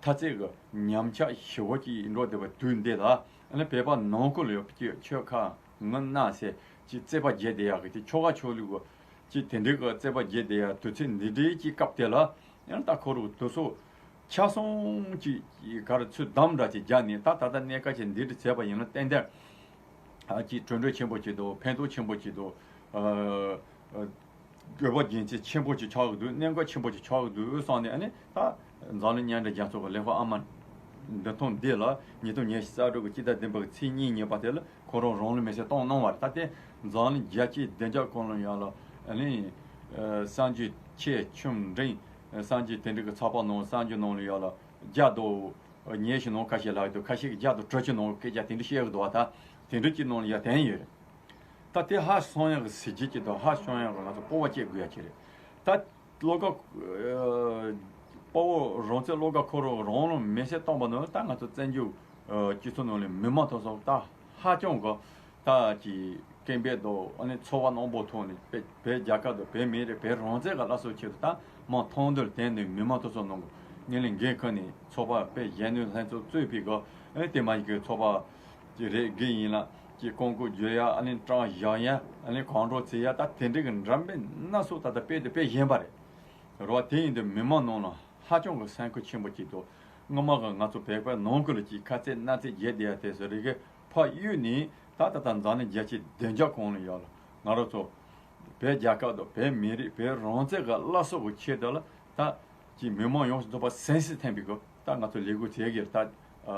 འཐབ་རྩོད་ཀྱི་ཉམས་ཆག་ཞེ་པོ་ཅིག་འགྲོ་བསྡད་པ་དུས་འདི་ལ་ཨ་ནི་བོད་པ་ནང་ཁུལ་ལ་ཡོད་པ་ཅིག་ཆོལ་ཁ་ངོ་ན་ཟེར་ཅིག་རྩོད་པ་རྒྱག་བསྡད་ཡག་གི་ཅིག་ཆོལ་ཁ་ཆོས་ལུགས་ཀྱི་ཅིག་དེ་འདྲའི་གི་རྩོད་པ་རྒྱག་བསྡད་ཡག་དུས་ཚོད་འདི་འདྲའི་ཅིག་སྐབས་དེ་ལ་ཡང་ད་ཁོ་རང་གི་དུས་ཚོད་ཆ་ཚང་ཅིག་ག་རེ་ཚུལ་གདམ་འདྲ་ཅིག་རྒྱག་ནས་ད་ད་ལྟ་གནད་འགག་ཅིག་འདི་འདྲ་བྱས་པ་ཡིན་ན་ཏན་ཏན་ ཨ་ཅིག་གྲུབ་འབྲས་ཆེན་པོ་ཅིག་འདུག་ཕན་ཐོགས་ཆེན་པོ་ཅིག་འདུག་ཨ་ཨ་དགོས་པ་རྒྱུ་མཚན་ཆེན་པོ་ཅིག་ཆགས་ཀྱི་འདུག་གནད་འགག་ཆེན་པོ་ཅིག་ཆགས་ཀྱི་འདུག་བསམ་ནས། ཨ་ནི་ད་འཛམ་གླིང་མཉམ་འབྲེལ་རྒྱལ་ཚོགས་ཀྱི་ལས་ཁུངས་ཨ་མ་འདི་ཐོག་འདི་ལ་ཉིས་སྟོང་ཉི་ཤུ་རྩ་དྲུག་གི་སྤྱི་ཟླ་བདུན་པའི་ཚེས་གཉིས་ཉི་མ་དེ་ལ་ཁོ་རང་རང་ལུས་མེར་སྲེག་བཏང་གནང་བ་རེད། ད་དེ་འཛམ་གླིང་རྒྱལ་སྤྱིའི་བདེ་འཇགས་ཀུན་སློང་ཡར་ལ་ཨ་ནི་ཨ་གསར་འགྱུར་ཆེ་ཆུང་འབྲིང་གསར་འགྱུར་དེ་འདྲ་གི་ཚགས་པར་ནང་གསར་འགྱུར་ནང་ལ་ཡར་ལ་བརྒྱ་དང་ཉི་ཤུ་ནང་ཁ་ཤས་ལབ་ཀྱི་འདུག་ཁ་ཤས་ཀྱིས་བརྒྱ་དང་དྲུག་ཅུ་ནང་སྐད་ཆ་དེ་འདྲ་བཤད་ཀྱི་འདུག་བ། ད་དེ་འདྲ་ཅིག་ནང་ལ་ཡར་བསྟན་ཡོད་རེད། ད་དེ་ཧ་སང་ཡག་གི་གཟི་བརྗིད་ཅིག་དང་ཧ་སང་ཡག་གི་ང་ཚོ་སྤོབས་པ་སྐྱེ་དགོས་ཡ་ཅིག་རེད། ད་བློ་དགའ་ཨ་དཔའ་བོ་རང་བཙན་བློ་དགའ་ཁོ་རང་རང་ལ་མེར་སྲེག་བཏང་བ་ནི། ད་ང་ཚོ་བཙན་བྱོལ་ཨ་སྤྱི་ཚོགས་ནང་ལ་མི་མང་ཐོག་སོགས་ད་ཧ་ཅང་གི་ད་ཀྱི་སྐད་འབོད་དང་ཨ་ནི་ཚོར་བ་རྣོན་པོ་ཐོག་ནས་བོད་བོད་རྒྱལ་ཁབ་དང་བོད་མི་རིགས་བོད་རང་བཙན་གྱི་སླར་གསོའི་ཆེད་དུ་ད་མི་མཐོང་འདོད་དོན་ནས་མི་མང་ཐོག་སོགས་ནང་གི་ངན་ལས་འགན་ཁུར་ནས་ཚོགས་པ་བོད་གཞོན་ནུ་ལྷན་ཚོགས་གཙོས་པའི་གི་ཨ་ནི་དེ་མ་ཡིན་གི་ཚོགས་པ་ཅིག་རེད་གི་ཡིན་ལ་ཅིག་ཀོང་བཀོད་བརྗོད་ཡ། ཨ་ནི་གྲངས་བཞག་ཡ། ཨ་ནི་གང་དྲོ་བརྩི་ཡ། ད་དེ་འདྲའི་གི་འདྲ་འབད་སྣ་ཚོགས་ད་ལྟ་སྤེལ་དུ་སྤེལ་བཞིན་པ་རེད། རེད་བ། དེ་ཡིན་དུས་མི་མང་ནང་ལ་ཧ་ཅང་གི་སེམས་ཁུར་ཆེན་པོ་ཅིག་འདུག་སྔོན་མ་གི་ང་ཚོ་བོད་པའི་ནང་ཁུལ་ལ་ཅིག་ཁ་ཚིག་སྣ་ཚིག་བརྗེད་བསྡད་ཡ་དེ་ཚོ་རིགས་ཕར་གཡུགས་ནས། ད་ད་ལྟ་འཛམ་གླིང་རྒྱལ་སྤྱིའི་བདེ་འཇགས་ཀུན་སློང་ཡར་ལ་ང་རང་ཚོ་བོད་རྒྱལ་ཁབ་དང་བོད་མི་རིགས་བོད་རང་བཙན་གྱི་སླར་གསོ་གི་ཆེད་དུ་ལ་ད་ཅིག་མི་མང་ཡོངས་སུ་རྫོགས་པ་གཟེངས་བསྟོད་འཐེན་པའི་སྐོར་ད་ང་ཚོ་ལས་འགུལ་བྱེད་ཀྱི་རེད། ད་ཨ་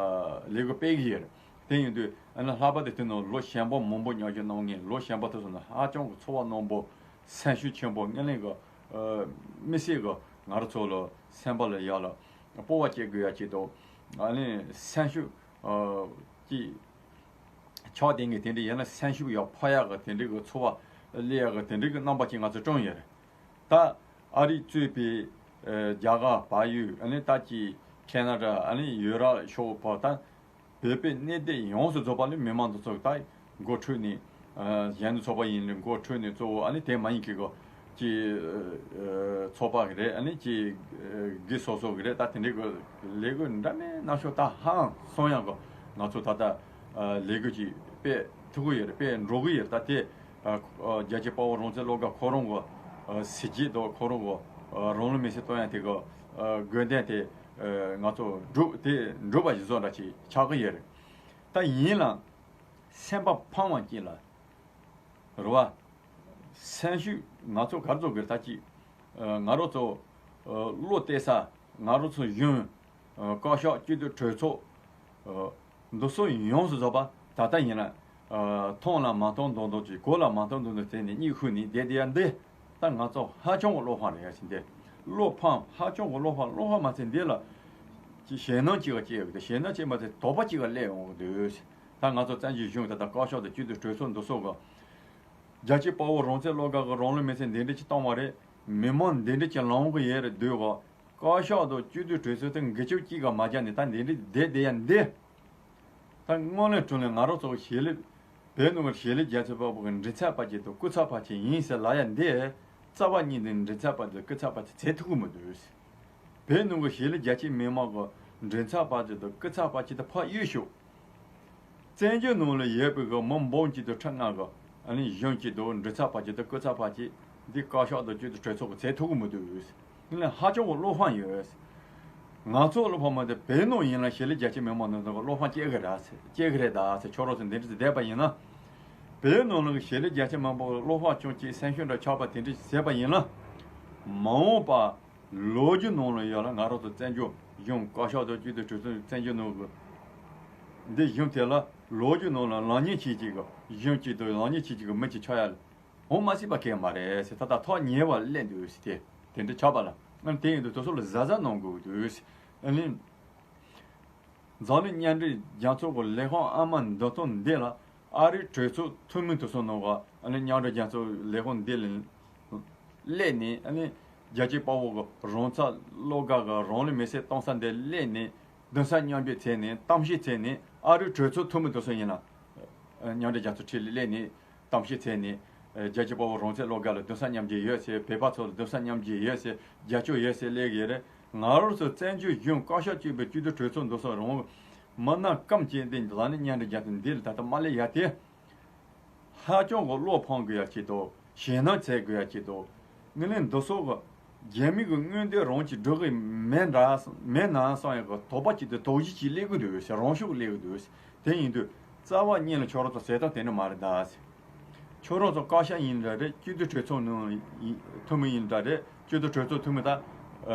ལས་འགུལ་སྤེལ་གྱི་ཡོད་རེད། དེ་ཡིན་དུས་ཨ་ནི་ལྷག་པར་དུ་དེ་ནང་ལོ་གཞོན་པ་མང་པོ་མཉམ་ཞུགས་གནང་མཁན་ལོ་གཞོན་པ་དེ་ཚོ་ནི་ཧ་ཅང་གི་ཚོར་བ་རྣོན་པོ། སེམས་ཤུགས་ཆེན་པོ། དངོས་གནས་གི་ཨ་དམིགས་བསལ་གི་ང་རང་ཚོ་ལ་སེམས་པ་ལ་ཡར་ལ་སྤོབས་པ་སྐྱེ་དགོས་ཡ་ཅིག་དང་། ཨ་ནི་སེམས་ཤུགས་ཨ་ཅིག་ཆག་དེ་ངས་དེ་འདྲ་ཡིན་ན་སེམས་ཤུགས་ཡར་འཕར་ཡག་གི་དེ་འདྲའི་གི་ཚོར་བ་སླེབས་ཡག་གི་དེ་འདྲའི་གི་རྣམ་པ་ཅིག་ང་ཚོ་བསྐྲུན་ཡོད་རེད། ད་ཨ་རི་གཙོས་པའི་ཨ་རྒྱ་གར་བལ་ཡུལ། ཨ་ནི་ད་ཅིག་ཁེ་ན་ཌ། ཨ་ནི་ཡུ་རོབ་ཕྱོགས་བར། ད་བོད་པའི་གནས་སྡོད་ཡོངས་སུ་རྫོགས་པ་ལ་མི་མང་དེ་ཚོ་ད་འགོ་ཁྲིད་ནས་ཨ་གཞོན་ནུ་ཚོགས་པ་ཡིན་ནའི་འགོ་ཁྲིད་ནས་གཙོ་བོ། ཨ་ནི་དེ་མ་ཡིན་གྱི་གོ་ཅིག་ཨ་ཚོགས་པ་གི་རེད། ཨ་ནི་ཅིག་ཨ་སྒེར་སོ་སོ་གི་རེད། ད་དེ་འདྲའི་གི་ལས་འགུལ་འདྲ་མིན་སྣ་ཚོགས། ད་ཧང་སང་ཡག་གི་ང་ཚོ་ད་ལྟ་ཨ་ལས་འགུལ་ཅིག་སྤེལ་ཐུབ་ཀྱི་ཡོད་རེད། སྤེལ་འགྲོ་གི་ཡོད་རེད། ད་དེ་ཨ་ཨ་རྒྱལ་གཅེས་དཔའ་བོ་རང་བཙན་བློ་དགའ་ཁོ་རང་གི་ཨ་གཟི་བརྗིད་དང་ཁོ་རང་གི་ཨ་རང་ལུས་མེར་སྲེག་གཏོང་ཡ་དེ་གི་ཨ་དགོས་འདུན་དེ་ཨ་ང་ཚོ་འགྲུབ། དེ་འགྲུབ་པ་ཞིག་བཟོ་འདྲ་ཅིག་ཆགས་ཀྱི་ཡོད་རེད། ད་ཡིན་ལ་སེམས་པ་ཕངས་པ་ཅིག་ལ། རེད་བ། སེམས་ཤུགས་ང་ཚོ་ག་རེ་བཟོ་དགོས་རེད། ད་ཅིག་ཨ་ང་རང་ཚོ་ཨ་བློ་གཏད་ས། ང་རང་ཚོ་གཞུང་ཨ་བཀའ་ཤག་སྤྱི་འཐུས་གྲོས་ཚོགས་ཨ་འདི་ཚོ་ཡོངས་སུ་རྫོགས་པ་ད་ལྟ་ཡིན་ན་ཨ་མཐོང་ལ་མ་མཐོང་མདོག་མདོག་ཅིག་གོ་ལ་མ་མཐོང་མདོག་མདོག་བྱས་ནས་གཉིད་ཁུག་ནས་བསྡད་བསྡད་ཡ་འདི། ད་ང་ཚོ་ཧ་ཅང་གི་བློ་ཕམ་རེད་ཡ་ཞིག་འདི། བློ་ཕམ། ཧ་ཅང་གི་བློ་ཕམ། བློ་ཕམ་མ་ཚད་འདི་ལ་ཅིག་ཞེད་སྣང་ཅིག་ག་སྐྱེ་ཡོང་གི་འདུག་ཞེད་སྣང་སྐྱེས་མ་ཚད་དོགས་པ་ཅིག་ག་སླེབས་ཡོང་གི་འདུག་ད་ང་ཚོ་བཙན་བྱོལ་གཞུང་ད་ལྟ་བཀའ་ཤག་དང་སྤྱི་འཐུས་གྲོས་ཚོགས་འདི་སོགས་གི་རྒྱལ་གཅེས་དཔའ་བོ་རང་བཙན་བློ་དགའ་གི་རང་ལུས་མེར་སྲེག་འདི་འདྲ་ཅིག་བཏང་བ་རེད། མི་མང་འདི་འདྲ་ཅིག་ལངས་གི་ཡོད་རེད་འདུག་ག་བཀའ་ཤག་དང་སྤྱི་འཐུས་གྲོས་ཚོགས་དེ་འགུལ་སྐྱོད་ཅིག་ག་མ་བརྒྱབ་ནས་ད་འདི་འདྲ་བསྡད་བསྡད་ཡ་འདི། ད་དངོས་གནས་དྲང་གནས་ང་རང་ཚོ་ཞལ་ལས། བོད་ནང་གི་ཞལ་ལས་རྒྱ་ཆེ་དཔའ་བོ་གི་མགྲིན་ཚབ་པ་ཅིག་དང་སྐུ་ཚབ་པ་ཅིག་ཡིན་ཟེར་ལབ་ཡ་འདི། རྩ་བ་ཉིད་ནས་མགྲིན་ཚབ་པ་དང་སྐུ་ཚབ་པ་ཅིག་བྱེད་ཐུབ་ཀྱི་མི་འདུག་བོད་ནང་གི་ཞལ་ལས་རྒྱ་ཆེ་མི་མང་གི་མགྲིན་ཚབ་པ་ཅིག་དང་སྐུ་ཚབ་པ་ཅིག་དེ་ཕར་གཡུག་ཤོག་བཙན་བྱོལ་ནང་ལ་ཡོད་པའི་གི་མི་འབུམ་གཅིག་དང་ཁྲི་ལྔ་གི་ཨ་ནི་གཞུང་གཅིག་དང་མགྲིན་ཚབ་པ་གཅིག་དང་སྐུ་ཚབ་པ་གཅིག་འདི་བཀའ་ཤག་དང་སྤྱི་འཐུས་གྲོས་ཚོགས་ཀྱིས་བྱེད་ཐུབ་ཀྱི་མི་འདུག་ངས་ཧ་ཅང་གི་བློ་ཕམ་ཡོད། ང་ཚོ་བློ་ཕམ་མ་དེ་བོད་ནང་ཡིན་ན་ཞལ་ལས་རྒྱ་ཆེ་མི་མང་ནང་ཚོ་གི་བློ་ཕམ་སྐྱེ་གི་རེད་ཟེར། སྐྱེ་གི་རེད་ད་ཟེར། ཁྱོད་རང་ཚོ་འདི་འདྲ་ཟེར་བསྡད་པ་ཡིན་ན། བོད་ནང་ལ་གི་ཞལ་ལས་རྒྱ་ཆེ་མི་མང་བློ་ཕམ་ཅུང་གཅིག་སེམས་ཤུགས་འདྲ་ཆག་པ་དེ་འདྲ་བྱས་པ་ཡིན་ན། མ་འོངས་པ། ལོ་རྒྱུས་ནང་ལ་ཡོད་ལ་ང་རང་ཚོ་བཙན་བྱོལ་གཞུང་བཀའ་ཤག་དང་སྤྱི་འཐུས་གྲོས་ཚོགས་བཙན་བྱོལ་ནང་གི་འདི་གཞུང་དེ་ལ་ལོ་རྒྱུས་ནང་ལ་ལག་གཉིས་བྱས་ཀྱི་གི་གཞུང་གཅིག་དང་ལག་གཉིས་བྱས་ཀྱི་གི་མི་གཅིག་ཆགས་ཡ་ལ་འོང་མ་སྲིད་པ་གང་ཡང་མ་རེད་ཟེར། ད་ལྟ་ཐག་ཉེ་བ་སླེབས་འདུག་ཟེར། དེ་དེ་འདྲ་ཆགས་པ་ལ་ཨ་ནི་དེ་ཡིན་དུས་དེ་ཚོ་ལ་གཟབ་གཟབ་གནང་དགོས་འདུག་ཟེར། ཨ་ནི། འཛམ་གླིང་མཉམ་འབྲེལ་རྒྱལ་ཚོགས་ཀྱི་ལས་ཁུངས་ཨ་མ་འདི་ཚོ་འདི་ལ་ཨ་རིའི་གྲོས་ཚོགས་འཐུས་མི་དེ་ཚོ་ནང་གི་ཨ་ནི་མཉམ་འབྲེལ་རྒྱལ་ཚོགས་ལས་ཁུངས་འདི་ལ་སླེབས་ནས། ཨ་ནི་རྒྱལ་གཅེས་དཔའ་བོ་གི་རང་ཚ་བློ་དགའ་གི་རང་ལུས་མེར་སྲེག་གཏོང་ས་འདི་སླེབས་ནས་གདུང་སེམས་མཉམ་སྐྱེད་བྱས་ནས་གཏམ་བཤད་བྱས་ནས། ཨ་རིའི་གྲོས་ཚོགས་འཐུས་མི་དེ་ཚོ་ཡིན་ན་མཉམ་འབྲེལ་རྒྱལ་ཚོགས་འཁྲིས་ལ་སླེབས་ནས། གཏམ་བཤད་བྱས་ནས། རྒྱལ་གཅེས་དཔའ་བོ་རང་བཙན་བློ་དགའ་ལ་གདུང་སེམས་མཉམ་སྐྱེད་ཡོད་ཟེར། བོད་པ་ཚོ་ལ་གདུང་སེམས་མཉམ་སྐྱེད་ཡོད་ཟེར། རྒྱབ་སྐྱོར་ཡོད་ཟེར་སླེབས་ཀྱི་ཡོད་རེད། ང་རང་ཚོ་བཙན་བྱོལ་གཞུང་བཀའ་ཤག་གཅིག་པའི་སྤྱི་འཐུས་གྲོས་ཚོགས་འདུ་ཚོགས་རང་མི་སྣ་སྐམ་ཅན་དེ་འཛམ་གླིང་མཉམ་འབྲེལ་རྒྱལ་ཚོགས་འདི་ལ་ད་ལྟ་མ་སླེབས་ཡ་དེ། ཧ་ཅང་གི་བློ་ཕམ་དགོས་ཡ་ཆེད་དུ་ཞེད་སྣང་བྱེད་དགོས་ཡ་ཆེད་དུ། ངས་ལན་འདི་ཚོ་གི་རྒྱ་མི་གི་མངོན་འདོད་རང་གིས་སྒྲུབ་གི་མེད་འདྲ་མེད་ན་བསམ་ཡ་གི་དོགས་པ་ཅིག་དང་དོགས་གཞི་ཅིག་སླེབས་ཀྱི་འདུག་ཟེར། རང་ཤུགས་སླེབས་ཀྱི་འདུག་ཟེར། དེ་ཡིན་དུས་ རྩ་བ་ཉིད་ལ་ཁྱོད་རང་ཚོ་ཟེར་སྟངས་དེ་འདྲ་མ་རེད་ད་ཟེར། ཁྱོད་རང་ཚོ་བཀའ་ཤག་ཡིན་འདྲ་རེད། སྤྱི་འཐུས་གྲོས་ཚོགས་ནང་ཡིན་འཐུས་མི་ཡིན་འདྲ་རེད། སྤྱི་འཐུས་གྲོས་ཚོགས་འཐུས་མི་ད་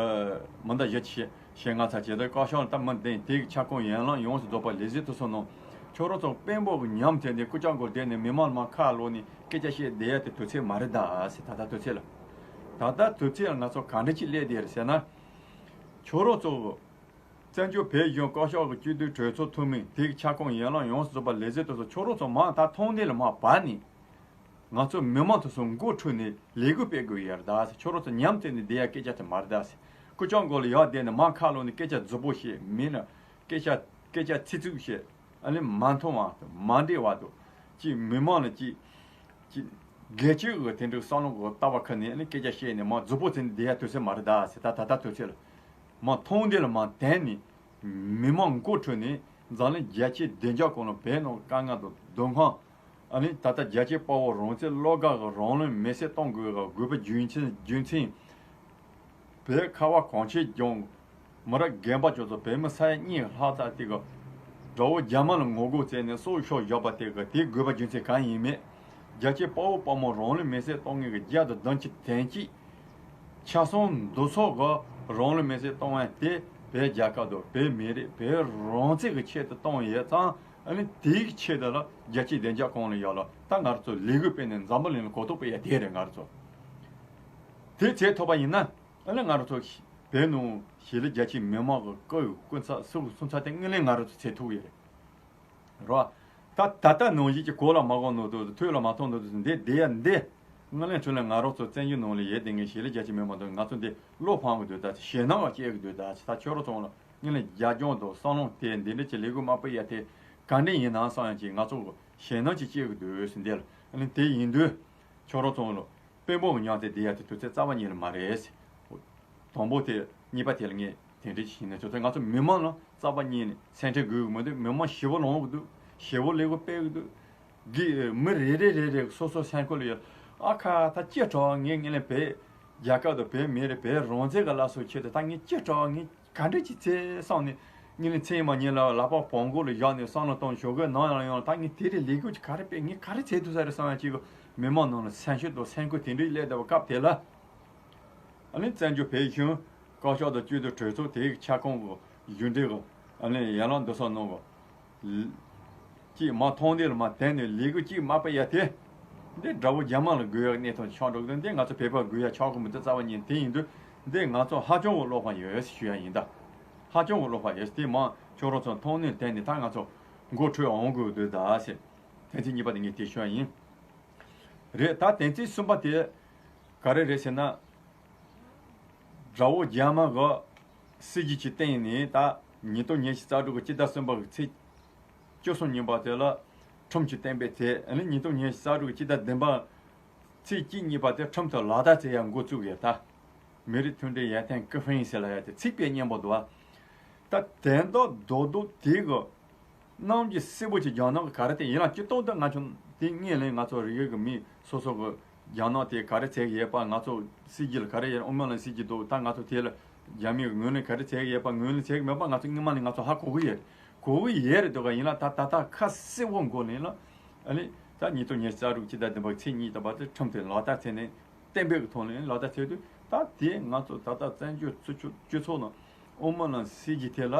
མི་འདྲ་བཞི་བཅུ་ཞེ་ཞེ་ལྔ་ཙམ་བྱས་ཏེ། བཀའ་ཤག་ལ་ད་མི་འདི་དེའི་ཁྱབ་ཁོངས་ཡན་ལག་ཡོངས་སུ་རྫོགས་པ་ལས་བྱེད་དུ་སོང་ནོ། ཁྱོད་རང་ཚོ་དཔོན་པོ་གི་ཉམས་བྱས་ནས་སྐུ་ཅག་མགོ་བསྡད་ནས་མི་མང་མ་ཁ་ལོག་ནས་སྐད་ཆ་བཤད་བསྡད་ཡ་དེ་དུས་ཚོད་མ་རེད་ད་ཟེར། ད་ལྟ་དུས་ཚོད་ལ། ད་ལྟ་དུས་ཚོད་ལ་ང་ཚོ་ག་འདྲ་ཅིག་སླེབས་བསྡད་རེད་ཟེར་ན། ཁྱོད་རང་ཚོ་བཙན་བྱོལ་བོད་གཞུང་བཀའ་ཤག་གི་སྤྱི་འཐུས་གྲོས་ཚོགས་འཐུས་མི་དེའི་ཁྱབ་ཁོངས་ཡན་ལག་ཡོངས་སུ་རྫོགས་པ་ལས་བྱེད་དུ་སོང་། ཁྱོད་རང་ཚོ་མ་ད་ཐོག་འདི་ལ་མ་བབས་ནས། ང་ཚོ་མི་མང་དུ་སོང་མགོ་ཁྲོས་ནས་ལས་འགུལ་སྤེལ་དགོས་ཡ་རེད་ད་ཟེར། ཁྱོད་རང་ཚོ་ཉམས་བཙལ་ནས་བསྡད་ཡ་སྐད་ཆ་དེ་མ་རེད་ད་ཟེར། སྐུ་ཅག་མགོ་ལ་ཡར་བསྡད་ནས་མ་ཁ་ལོག་ནས་སྐད་ཆ་རྫུ་པོ་བཤད། མིན་ན་སྐད་ཆ་སྐད་ཆ་ཚིག་རྩུབ་བཤད། ཨ་ནི་མ་མཐོང་བ་དང་མ་འདྲེས་པ་དང་། ཅིག་མི་མང་ལ་ཅིག་ཅིག་སྒེར་གཅོད་ཀྱི་དེ་འདྲའི་བསམ་བློ་གི་ལྟ་བ་ཁུར་ནས། ཨ་ནི་སྐད་ཆ་བཤད་ནས་མ་རྫུ་པོ་བྱས་ནས་བསྡད་ཡ་དུས་ཚོད་མ་རེད་ད་ཟེར། ད་ད་ལྟ་དུས་ཚོད་ལ་མ་ཐོག་འདི་ལ་མ་བསྡད་ནས། མི་མང་མགོ་ཁྲོས་ནས་འཛམ་གླིང་རྒྱལ་སྤྱིའི་བདེ་འཇགས་སྐོར་ལ་བོད་ནང་དཀའ་ངལ་དང་སྡུག་བསྔལ། ཨ་ནི་ད་ལྟ་རྒྱལ་གཅེས་དཔའ་བོ་རང་བཙན་བློ་དགའ་གི་རང་ལུས་མེར་སྲེག་གཏོང་དགོས་གི་དགོས་པའི་རྒྱུ་མཚན་རྒྱུ་མཚན། བོད་ཁ་བ་གངས་ཅན་ལྗོངས། མི་རབས་རྒན་པ་ཚོ་ཚོ་བོད་མི་ས་ཡ་གཉིས་ལྷག་ཙམ་དེ་གི་དགྲ་བོ་རྒྱ་དམར་ལ་ངོ་རྒོལ་བྱས་ནས་སྲོག་ཤོར་བཞག་པ་དེ་གི་དེ་དགོས་པ་རྒྱུ་མཚན་གང་ཡིན་མེད། རྒྱལ་གཅེས་དཔའ་བོ་དཔའ་མོ་རང་ལུས་མེར་སྲེག་གཏོང་མཁན་གྱི་རྒྱལ་དང་ལྡན་གཅིག་དོན་གཅིག་ཆ་ཚང་འདུ་ཚོགས་ཀྱིས་རང་ལུས་མེར་སྲེག་གཏོང་བ་དེ་བོད་རྒྱལ་ཁབ་དང་བོད་མི་རིགས་བོད་རང་བཙན་གྱི་ཆེད་དུ་གཏོང་ཡོད་ཙང་། ཨ་ནི་དེའི་ཆེད་དུ་ལ་རྒྱལ་སྤྱིའི་བདེ་འཇགས་ཁོངས་ལ་ཡོད་ལ། ད་ང་རང་ཚོ་ལས་འགུལ་སྤེལ་ནས་འཛམ་བུ་གླིང་ལ་གོ་རྟོགས་སྤེལ་ཡ་དེ་རེད། ང་རང་ཚོ་དེ་བྱེད་ཐུབ་པ་ཡིན་ན། ཨ་ནི་ང་རང་ཚོ་བོད་ནང་གཞིས་ལུས་རྒྱ་ཆེའི་མི་མང་གི་སྐུ་ཡི་སྐུ་ཚབ་སུ་སུ་ཚ་དེ་དངོས་གནས་ང་རང་ཚོ་བྱེད་ཐུབ་ཡོད་རེད། རོ། ད་ད་ལྟ་ནང་བཞིན་གྱི་གོ་ལ་མ་གོ་ནོ་དུ་ཐོས་ལ་མ་ཐོས་ནོ་དུ་འདི་བསྡད་ཡ་འདི། དངོས་གནས་ཚུལ་ལ་ང་རང་ཚོ་བཙན་བྱོལ་ནང་ལ་ཡོད་བསྡད་མཁན་གཞིས་ལུས་རྒྱ་ཆེ་མི་མང་དུ་ང་ཚོ་འདི་བློ་ཕམ་གི་འདུག་ད་ཞེད་སྣང་བ་སྐྱེ་གི་འདུག་ད་ད་ཁྱོད་རང་ཚོ་ལ་དངོས་གནས་རྒྱབ་ལྗོངས་དང་བསམ་བློ་དེ་འདི་འདྲ་ཅིག་ལས་འགུལ་མ་སྤེལ་ཡ་དེ་ག་འདྲ་ཡིན་ནམ་བསམ་ཡ་ཅིག་ང་ཚོ་གི་ཞེད་སྣང་ཅིག་སྐྱེ་གི་འདུག་ཟེར། འདི་ལ་ཨ་ནི་དེ་ཡིན་དུས་ཁྱོད་རང་ཚོ་ལ། དཔོན་པོ་གི་མྱིང་དེ་བསྡད་ཡ་དེ་དུས་ཚོད་རྩ་བ་ཉིད་ལ་མ་རེད། དང་པོ་དེ། གཉིས་པ་དེ་ལ་ངས་དེ་འདྲའི་ཞིག་ནས་ཚོ་ཚོ་ང་ཚོ་མི་མང་ལ་རྩ་བ་ཉིད་ནས་སེམས་ཁྲལ་དགོས་ཀྱི་མི་འདུག་མི་མང་ཞེ་པོ་ལོང་གི་འདུག་ཞེ་པོ་ལས་འགུལ་སྤེལ་གི་འདུག་གི་མི་རེ་རེ་རེ་རེ་སོ་སོ་སེམས་ཁོ་ལ་ཡོད། ཨ་ཁ་ད་ཅི་དྲག་ངས་ངས་ལས་བོད་རྒྱལ་ཁབ་དང་བོད་མི་རེ་བོད་རང་བཙན་གི་སླར་གསོའི་ཆེད་དུ་ད་ངས་ཅི་དྲག་ངས་ག་འདྲ་ཅིག་བྱེད་བསམ་ནས། ཉིན་ལ་མཚན་མ་ཉིན་ལ་ལག་པ་བོང་གུ་ལ་བཞག་ནས་བསམ་བློ་གཏོང་ཞོག་གི་ནང་ཡང་ཡང་ད་ངས་དེ་རིང་ལས་འགུལ་གྱི་ག་རེ་སྤེལ་ངས་ག་རེ་བྱེད་ཐུབ་ས་རེད་བསམ་ཡང་གཅིག་གི་མི་མང་ནང་ལ་སེམས་ཤུགས་དང་སེམས་ཁུར་དེ་འདྲའི་སླེབས་བསྡད་པ་སྐབས་དེ་ལ། ཨ་ནི་བཙན་བྱོལ་བོད་གཞུང་བཀའ་ཤག་དང་སྤྱི་འཐུས་གྲོས་ཚོགས་དེའི་ཁྱབ་ཁོངས་ཀྱི་གཞུང་འབྲེལ་གྱི་ཨ་ནི་ཡན་ལག་འདུ་ཚོགས་ནང་གི་གཅིག་མ་མཐོང་དེ་ལ་མ་དེ་ནས་ལས་འགུལ་གཅིག་མ་སྤེལ་ཡ་དེ། འདི་དགྲ་བོ་རྒྱ་དམར་ལ་དགོས་ཡག་གནས་སྟངས་ཆགས་འགྲོ་གི་འདུག་འདི་ང་ཚོ་བོད་པ་དགོས་ཡག་ཆགས་གི་མི་འདུག་རྩ་བ་ཉིད་དེ་ཡིན་དུས། འདི་ང་ཚོ་ཧ་ཅང་གི་བློ་ཕམ་ཡོད་ཞུ་ཡ་ཡིན་ད། ཧ་ཅང་གི་བློ་ཕམ་ཡོད། དེ་མ་ཁྱོད་རང་ཚོ་མཐོང་ནས་བསྟན་ནས་ད་ང་ཚོ་མགོ་འཁྲུད་འོང་དགོས་འདུག་ད་ཟེར། དོན་ཚན་གཉིས་པ་དེ་ངས་དེ་ཞུ་ཡ་ཡིན། རེད། ད་དོན་ཚན་གསུམ་པ་དེ་ག་རེ་རེད་ཟེར་ན། དགྲ་བོ་རྒྱ་དམར་གི་སྲིད་ཇུས་ཀྱི་སྟེང་ནས་ད་ཉིས་སྟོང་ཉི་ཤུ་རྩ་དྲུག་གི་སྤྱི་ཟླ་གསུམ་པ་གི་ཚེས་བཅུ་གསུམ་ཉིན་པ་དེ་ལ་ཁྲིམས་ཀྱི་གཏན་འབེབས་བྱས། ཨ་ནི་ཉིས་སྟོང་ཉི་ཤུ་རྩ་དྲུག་གི་སྤྱི་ཟླ་བདུན་པ་ཚེས་གཅིག་ཉིན་པ་དེ་ཁྲིམས་ཐོག་ལག་བསྟར་བྱེད་ཡ་འགོ་བཙུགས་ཡོད་ད། མི་རིགས་མཐུན་སྒྲིལ་ཡར་ཐོན་ཀུན་ཕན་ཟེར་ལ་ཡ་དེ་ཚིག་དཔེ་སྙན་པོ་འདུག་ཨ། ད་དོན་དག་རྡོག་རྡོག་དེ་གི་གནམ་གྱི་སྲིད་པོ་ཆེ་རྒྱ་ནག་གི་ག་རེ་དེ་ཡིན་ལ་སྤྱི་ཏོག་ཏུ་ང་ཚོ་དེ་སྔོན་ལ་ང་ཚོ་རིགས་ཡོད་ཀྱི་མི་སོ་སོ་གི་རྒྱ་ནག་དེ་ག་རེ་བྱེད་ཀྱི་ཡོད་པ། ང་ཚོ་སྲིད་ཇུས་ལ་ག་རེ་ཡོད། དབུ་མའི་ལམ་སྲིད་ཇུས་འདུག་ད་ང་ཚོ་དེ་ལ་རྒྱ་མི་གི་ངོས་ནས་ག་རེ་བྱེད་ཀྱི་ཡོད་པ། ངོས་ནས་བྱེད་ཀྱི་མེད་པ། ང་ཚོ་སྔོན་མ་ནས་ང་ཚོ་ཧ་གོ་གི་ཡོད། གོ་གི་ཡོད་རེད་འདུག་ག་ཡིན་ལ་ད་ད་ལྟ་ཁ་གསལ་པོ་མགོ་ནས་ལ། ཨ་ནི་ད་ཉིས་སྟོང་ཉི་ཤུ་རྩ་དྲུག་སྤྱི་ཟླ་བདུན་པ་ཚེས་གཉིས་ད་བར་དུ་ཁྲིམས་དེ་ལག་བསྟར་བྱས་ནས། གཏན་འབེབས་ཀྱི་ཐོག་ནས་ལག་བསྟར་བྱས་དུས། ད་དེ་ང་ཚོ་ད་ལྟ་བཙན་བྱོལ་སྤྱི་ཚོགས་ནང་དབུ་མའི་ལམ་སྲིད་ཇུས་དེ་ལ་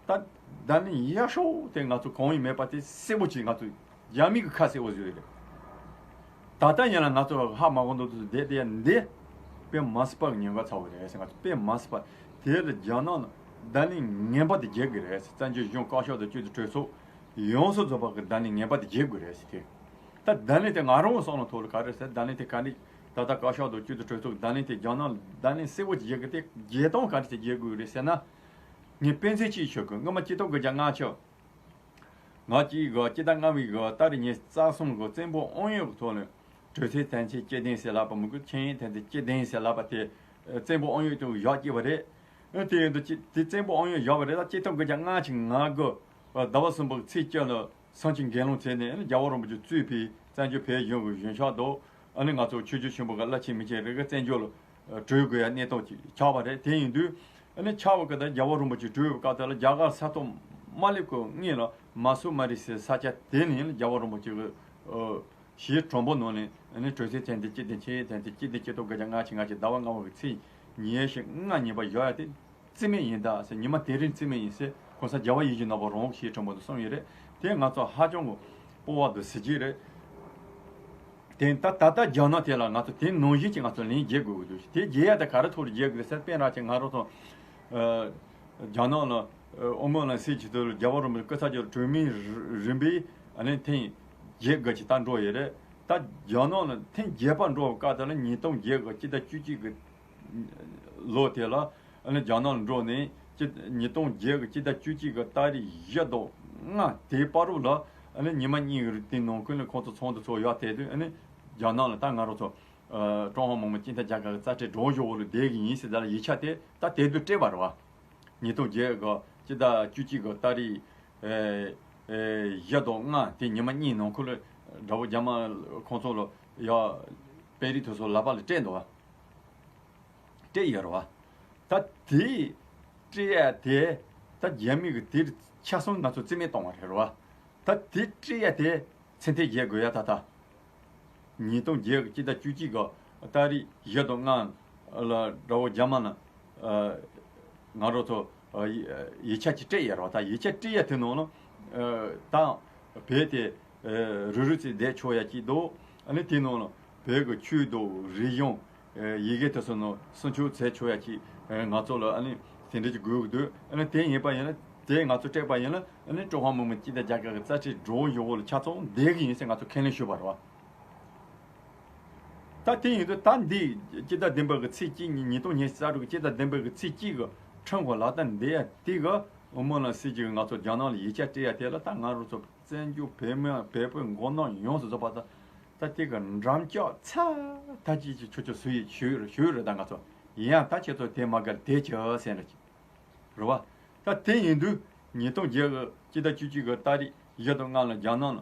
ད་བརྡ་ལན་ཡག་ཤོས་དེ་ང་ཚོ་གང་ཡང་མེད་པ་དེ་གསལ་པོ་ཅིག་ང་ཚོ་རྒྱ་མི་གི་ཁ་གསལ་པོ་བཟོས་རེད། ད་ལྟ་ཡིན་ན་ང་ཚོ་ཧ་མ་གོ་འདུག་འདུག་བསྡད་དེ་འདི་དཔེ་མ་སྲིད་པ་གི་ཉེན་ཁ་ཚ་བོ་རེད་ཟེར། ང་ཚོ་དཔེ་མ་སྲིད་པ་དེ་ལ་རྒྱ་ནག་ལ་བརྡ་ལན་ངན་པ་དེ་རྒྱག་གི་རེད་ཟེར། བཙན་བྱོལ་གཞུང་བཀའ་ཤག་དང་སྤྱི་འཐུས་གྲོས་ཚོགས་ཡོངས་སུ་རྫོགས་པ་གི་བརྡ་ལན་ངན་པ་དེ་རྒྱག་དགོས་རེད་ཟེར་དེ། ད་བརྡ་ལན་དེ་ང་རང་བསམ་བློ་ཐོག་ལ་ག་རེ་ཟེར། བརྡ་ལན་དེ་ག་འདྲ། ད་ལྟ་བཀའ་ཤག་དང་སྤྱི་འཐུས་གྲོས་ཚོགས་ཀྱི་བརྡ་ལན་དེ་རྒྱ་ནག་ལ་བརྡ་ལན་གསལ་པོ་ཅིག་རྒྱག་གི་དེ་རྒྱག་སྟངས་ག་འདྲ་ཅིག་རྒྱག་དགོས་རེད་ཟེར་ན། ངས་དཔེ་མཚོན་ཅིག་ཞུ་གི། སྔོན་མ་སྤྱི་ལོ་དགུ་བརྒྱ་ལྔ་བཅུ་ང་གཅིག་གི་སྤྱི་ཟླ་ལྔ་པའི་གི་ཏ་རིག་ཉི་ཤུ་རྩ་གསུམ་གི་བཙན་པོ་དབང་ཡོད་ཀྱི་ཐོག་ནས་གྲོས་ཚོགས་དོན་ཚན་བཅུ་བདུན་ཟེར་ལབ་པ་མི་དགོས། ཆིངས་ཡིག་དོན་ཚན་བཅུ་བདུན་ཟེར་ལབ་པ་དེ་བཙན་པོ་དབང་ཡོད་དུ་བཞག་བསྡད་པ་རེད། དེ་ཡིན་དུས་དེ་བཙན་པོ་དབང་ཡོད་བཞག་པ་རེད། ད་སྤྱི་ཟླ་དགུ་བརྒྱ་ལྔ་བཅུ་ང་དགུ་ཟླ་བ་གསུམ་པའི་ཚེས་བཅུ་ལ་གསང་ཆེན་དགེ་སློང་བྱས་ནས་རྒྱལ་བ་རིན་པོ་ཆེ་གཙོས་པའི་བཙན་བྱོལ་བོད་གཞུང་གི་གཞུང་ཞབས་དང་། ཨ་ནི་ང་ཚོ་ཆོས་བརྒྱུད་ཆེན་པོ་གི་བླ་ཆེན་མི་ཆེན་རེ་འགའ་བཙན་བྱོལ་ལ་བྲོས་དགོས་ཡ་གནས་སྟངས་ཅིག་ཆགས་པ་རེད། དེ་ཡིན་དུས་ཨ་ནི་ཆགས་པ་གི་ད་རྒྱལ་བ་རིན་པོ་ཆེ་བྲོས་པའི་སྐབས་དེ་ལ་རྒྱ་གར་ས་ཐོག་མ་སླེབས་གོང་སྔོན་ལ་ མ་སུ་མ་རི་སི་ས་ཆ་དེ་ནས་རྒྱལ་བ་རིན་པོ་ཆེ་གི་ཨ་ཞེས་གྲངས་འབོར་ནང་ནས་ཨ་ནི་དྲོད་ཚད་ཚད་འདི་གཅིག་དང་ཆེ་ཚད་འདི་གཅིག་དང་གཅིག་སྟོང་དགུ་བརྒྱ་ལྔ་བཅུ་ང་གཅིག་ཟླ་བ་ལྔ་པ་གི་ཚེས་ཉི་ཤུ་ལྔ་ཉིན་པ་བཞག་ཡ་དེ་རྩིས་མེད་ཡིན་ད་ཟེར། ཉི་མ་དེ་རིང་རྩིས་མེད་ཡིན་ཟེར་གོང་ས་རྒྱལ་བ་ཡིད་བཞིན་ནོར་བུ་རང་ཞེས་གྲངས་འབོར་དུ་གསུངས་ཡོད་རེད། དེ་ང་ཚོ་ཧ་ཅང་གི་སྤོབས་པ་དང་གཟི་བརྗིད་རེད། དེ་ད་ད་ལྟ་རྒྱ་ནག་དེ་ལ་ང་ཚོ་དེ་ནང་བཞིན་གྱི་ང་ཚོ་ལན་རྒྱག་དགོས་ཀྱི་འདུག་དེ་རྒྱག་ཡ་དེ་ག་རེ་ཐོག་ལ་རྒྱག་དགོས་ཟེར། དཔེར་ན་ཅིག་ང་རང་ཚོ་ཨ་རྒྱ་ནག་ལ་ཨ་དབུ་མའི་ལམ་སྲིད་སྤྱི་ཚོགས་ལ་རྒྱལ་བ་རིན་པོ་ཆེ་སྐུ་ཚབ་ཀྱི་གྲོས་མོལ་རིམ་པས་ཨ་ནི་ཐེངས་བརྒྱད་དགུ་ཅིག་ད་འགྲོ་ཡོད་རེད། ད་རྒྱ་ནག་ལ་ཐེངས་བརྒྱད་པ་འགྲོ་བའི་སྐབས་དེ་ལ་ཉིས་སྟོང་བརྒྱད་དགུ་སྤྱི་ཟླ་བཅུ་གཅིག་གི་ལོ་དེ་ལ་ཨ་ནི་རྒྱ་ནག་ལ་འགྲོ་ནས་སྤྱི་ཉིས་སྟོང་བརྒྱད་ཀྱི་སྤྱི་ཟླ་བཅུ་གཅིག་གི་ཏ་རིག་བཞི་དང་ལྔ་དེའི་བར་རུ་ལ་ཨ་ནི་ཉི་མ་གཉིས་ཀྱི་རིང་དེའི་ནང་ཁུལ་ནས་ཁོང་ཚོ་ཚོགས་འདུ་ཚོགས་ཡག་དེ་དུས་ཨ་ནི་རྒྱ་ནག་ལ་ད་ང་རང་ཚོ་ཨ་ཀྲུང་ཧྭ་མི་དམངས་སྤྱི་མཐུན་རྒྱལ་ཁབ་ཀྱི་རྩ་ཁྲིམས་སྒྲོམ་གཞི་འོག་ལ་བསྡད་ཀྱི་ཡིན་ཟེར་ད་ལ་ཡིག་ཆ་དེ་ད་དེ་དུས་སྤྲད་པ་རེད་བ། ཉིས་སྟོང་བརྒྱད་ཀྱི་སྤྱི་ཟླ་བཅུ་གཅིག་གི་ཏ་རིག་ཨེ་བཞི་དང་ལྔ་དེ་ཉི་མ་གཉིས་ནང་ཁུལ་ལ་དགྲ་བོ་རྒྱ་དམར་ཁོང་ཚོ་ལ་ཡ་དཔོན་རིགས་དེ་ཚོ་ལག་པ་ལ་སྤྲད་འདུག་བ། སྤྲད་ཡོད་རེད་བ། ད་དེ་སྤྲད་ཡ་དེ་ད་རྒྱ་མི་གི་དེར་ཆ་ཚང་ང་ཚོ་རྩིས་མེད་གཏོང་བ་རེད་རེད་བ། ད་དེ་སྤྲད་ཡ་དེ་ཚད་མཐོའི་རྒྱལ་དགོས་ཡ་ད་ད། ཉིས་སྟོང་བརྒྱད་ཀྱི་སྤྱི་ཟླ་བཅུ་གཅིག་གི་ཏ་རིག་བཞི་དང་ལྔ་ལ་དགྲ་བོ་རྒྱ་དམར་ལ་ཨ་ང་རང་ཚོ་ཨ་ཡིག་ཆ་ཅིག་སྤྲད་ཡོད་རེད་བ། ད་ཡིག་ཆ་སྤྲད་ཡ་དེ་ནང་ལ་ཨ་ད་བོད་དེ་ཨ་རུབ་རུབ་ཙམ་བསྡད་ཆོག་ཡ་ཅིག་འདུག་ཨ་ནི་དེ་ནང་ལ་བོད་ཀྱི་ཆོས་དང་རིག་གཞུང་ཨ་ཡི་གེ་དེ་ཚོ་ནང་སྲུང་སྐྱོབ་བྱས་ཆོག་ཡ་ཅིག་ཨ་ང་ཚོ་ལ་ཨ་ནི་དེ་འདྲ་ཅིག་དགོས་ཀྱི་འདུག་ཨ་ནི་དེ་ཡིན་པ་ཡིན་ན་དེ་ང་ཚོ་སྤྲད་པ་ཡིན་ན་ཨ་ནི་ཀྲུང་ཧྭ་མི་དམངས་སྤྱི་མཐུན་རྒྱལ་ཁབ་ཀྱི་རྩ་ཁྲིམས་སྒྲོམ་གཞི་འོག་ལ་ཆ་ཚང་བསྡད་ཀྱི་ཡིན་ཟེར་ང་ཚོ་ཁས་ལེན་ཞུས་པ་རེད་བ། ད་དེ་ཡིན་དུས་ད་འདི་སྤྱི་ཟླ་བདུན་པ་གི་ཚེས་གཅིག་ཉིན་ཉིས་སྟོང་ཉི་ཤུ་རྩ་དྲུག་གི་སྤྱི་ཟླ་བདུན་པ་གི་ཚེས་གཅིག་གི་ཁྲིམས་ཀྱི་ལག་བསྟར་འདི་ཡ་དེ་གི་དབུ་མའི་ལམ་སྲིད་ཀྱི་ང་ཚོ་རྒྱ་ནག་ལ་ཡིག་ཆ་སྤྲད་ཡ་དེ་ལ་ད་ང་རང་ཚོ་བཙན་བྱོལ་བོད་མི་བོད་པའི་མགོ་ནག་ཡོངས་སུ་རྫོགས་པ་ད་ད་དེ་གི་འགྲམ་ལྕག་ཚ་ད་ཅི་ཅི་ཆུ་ཆུ་སུ་ཡིས་ཞུས་ཞུས་རེད། ད་ང་ཚོ་ཡིན་ཡང་ད་ཁྱེད་ཚོ་དེ་མ་དགར་དེ་ཅི་ཟེར་རེད། རེད་བ། ད་དེ་ཡིན་དུས་ཉིས་སྟོང་བརྒྱད་གི་སྤྱི་ཟླ་བཅུ་གཅིག་གི་ཏ་རིག་བཞི་དང་ལྔ་ལ་རྒྱ་ནག་ལ་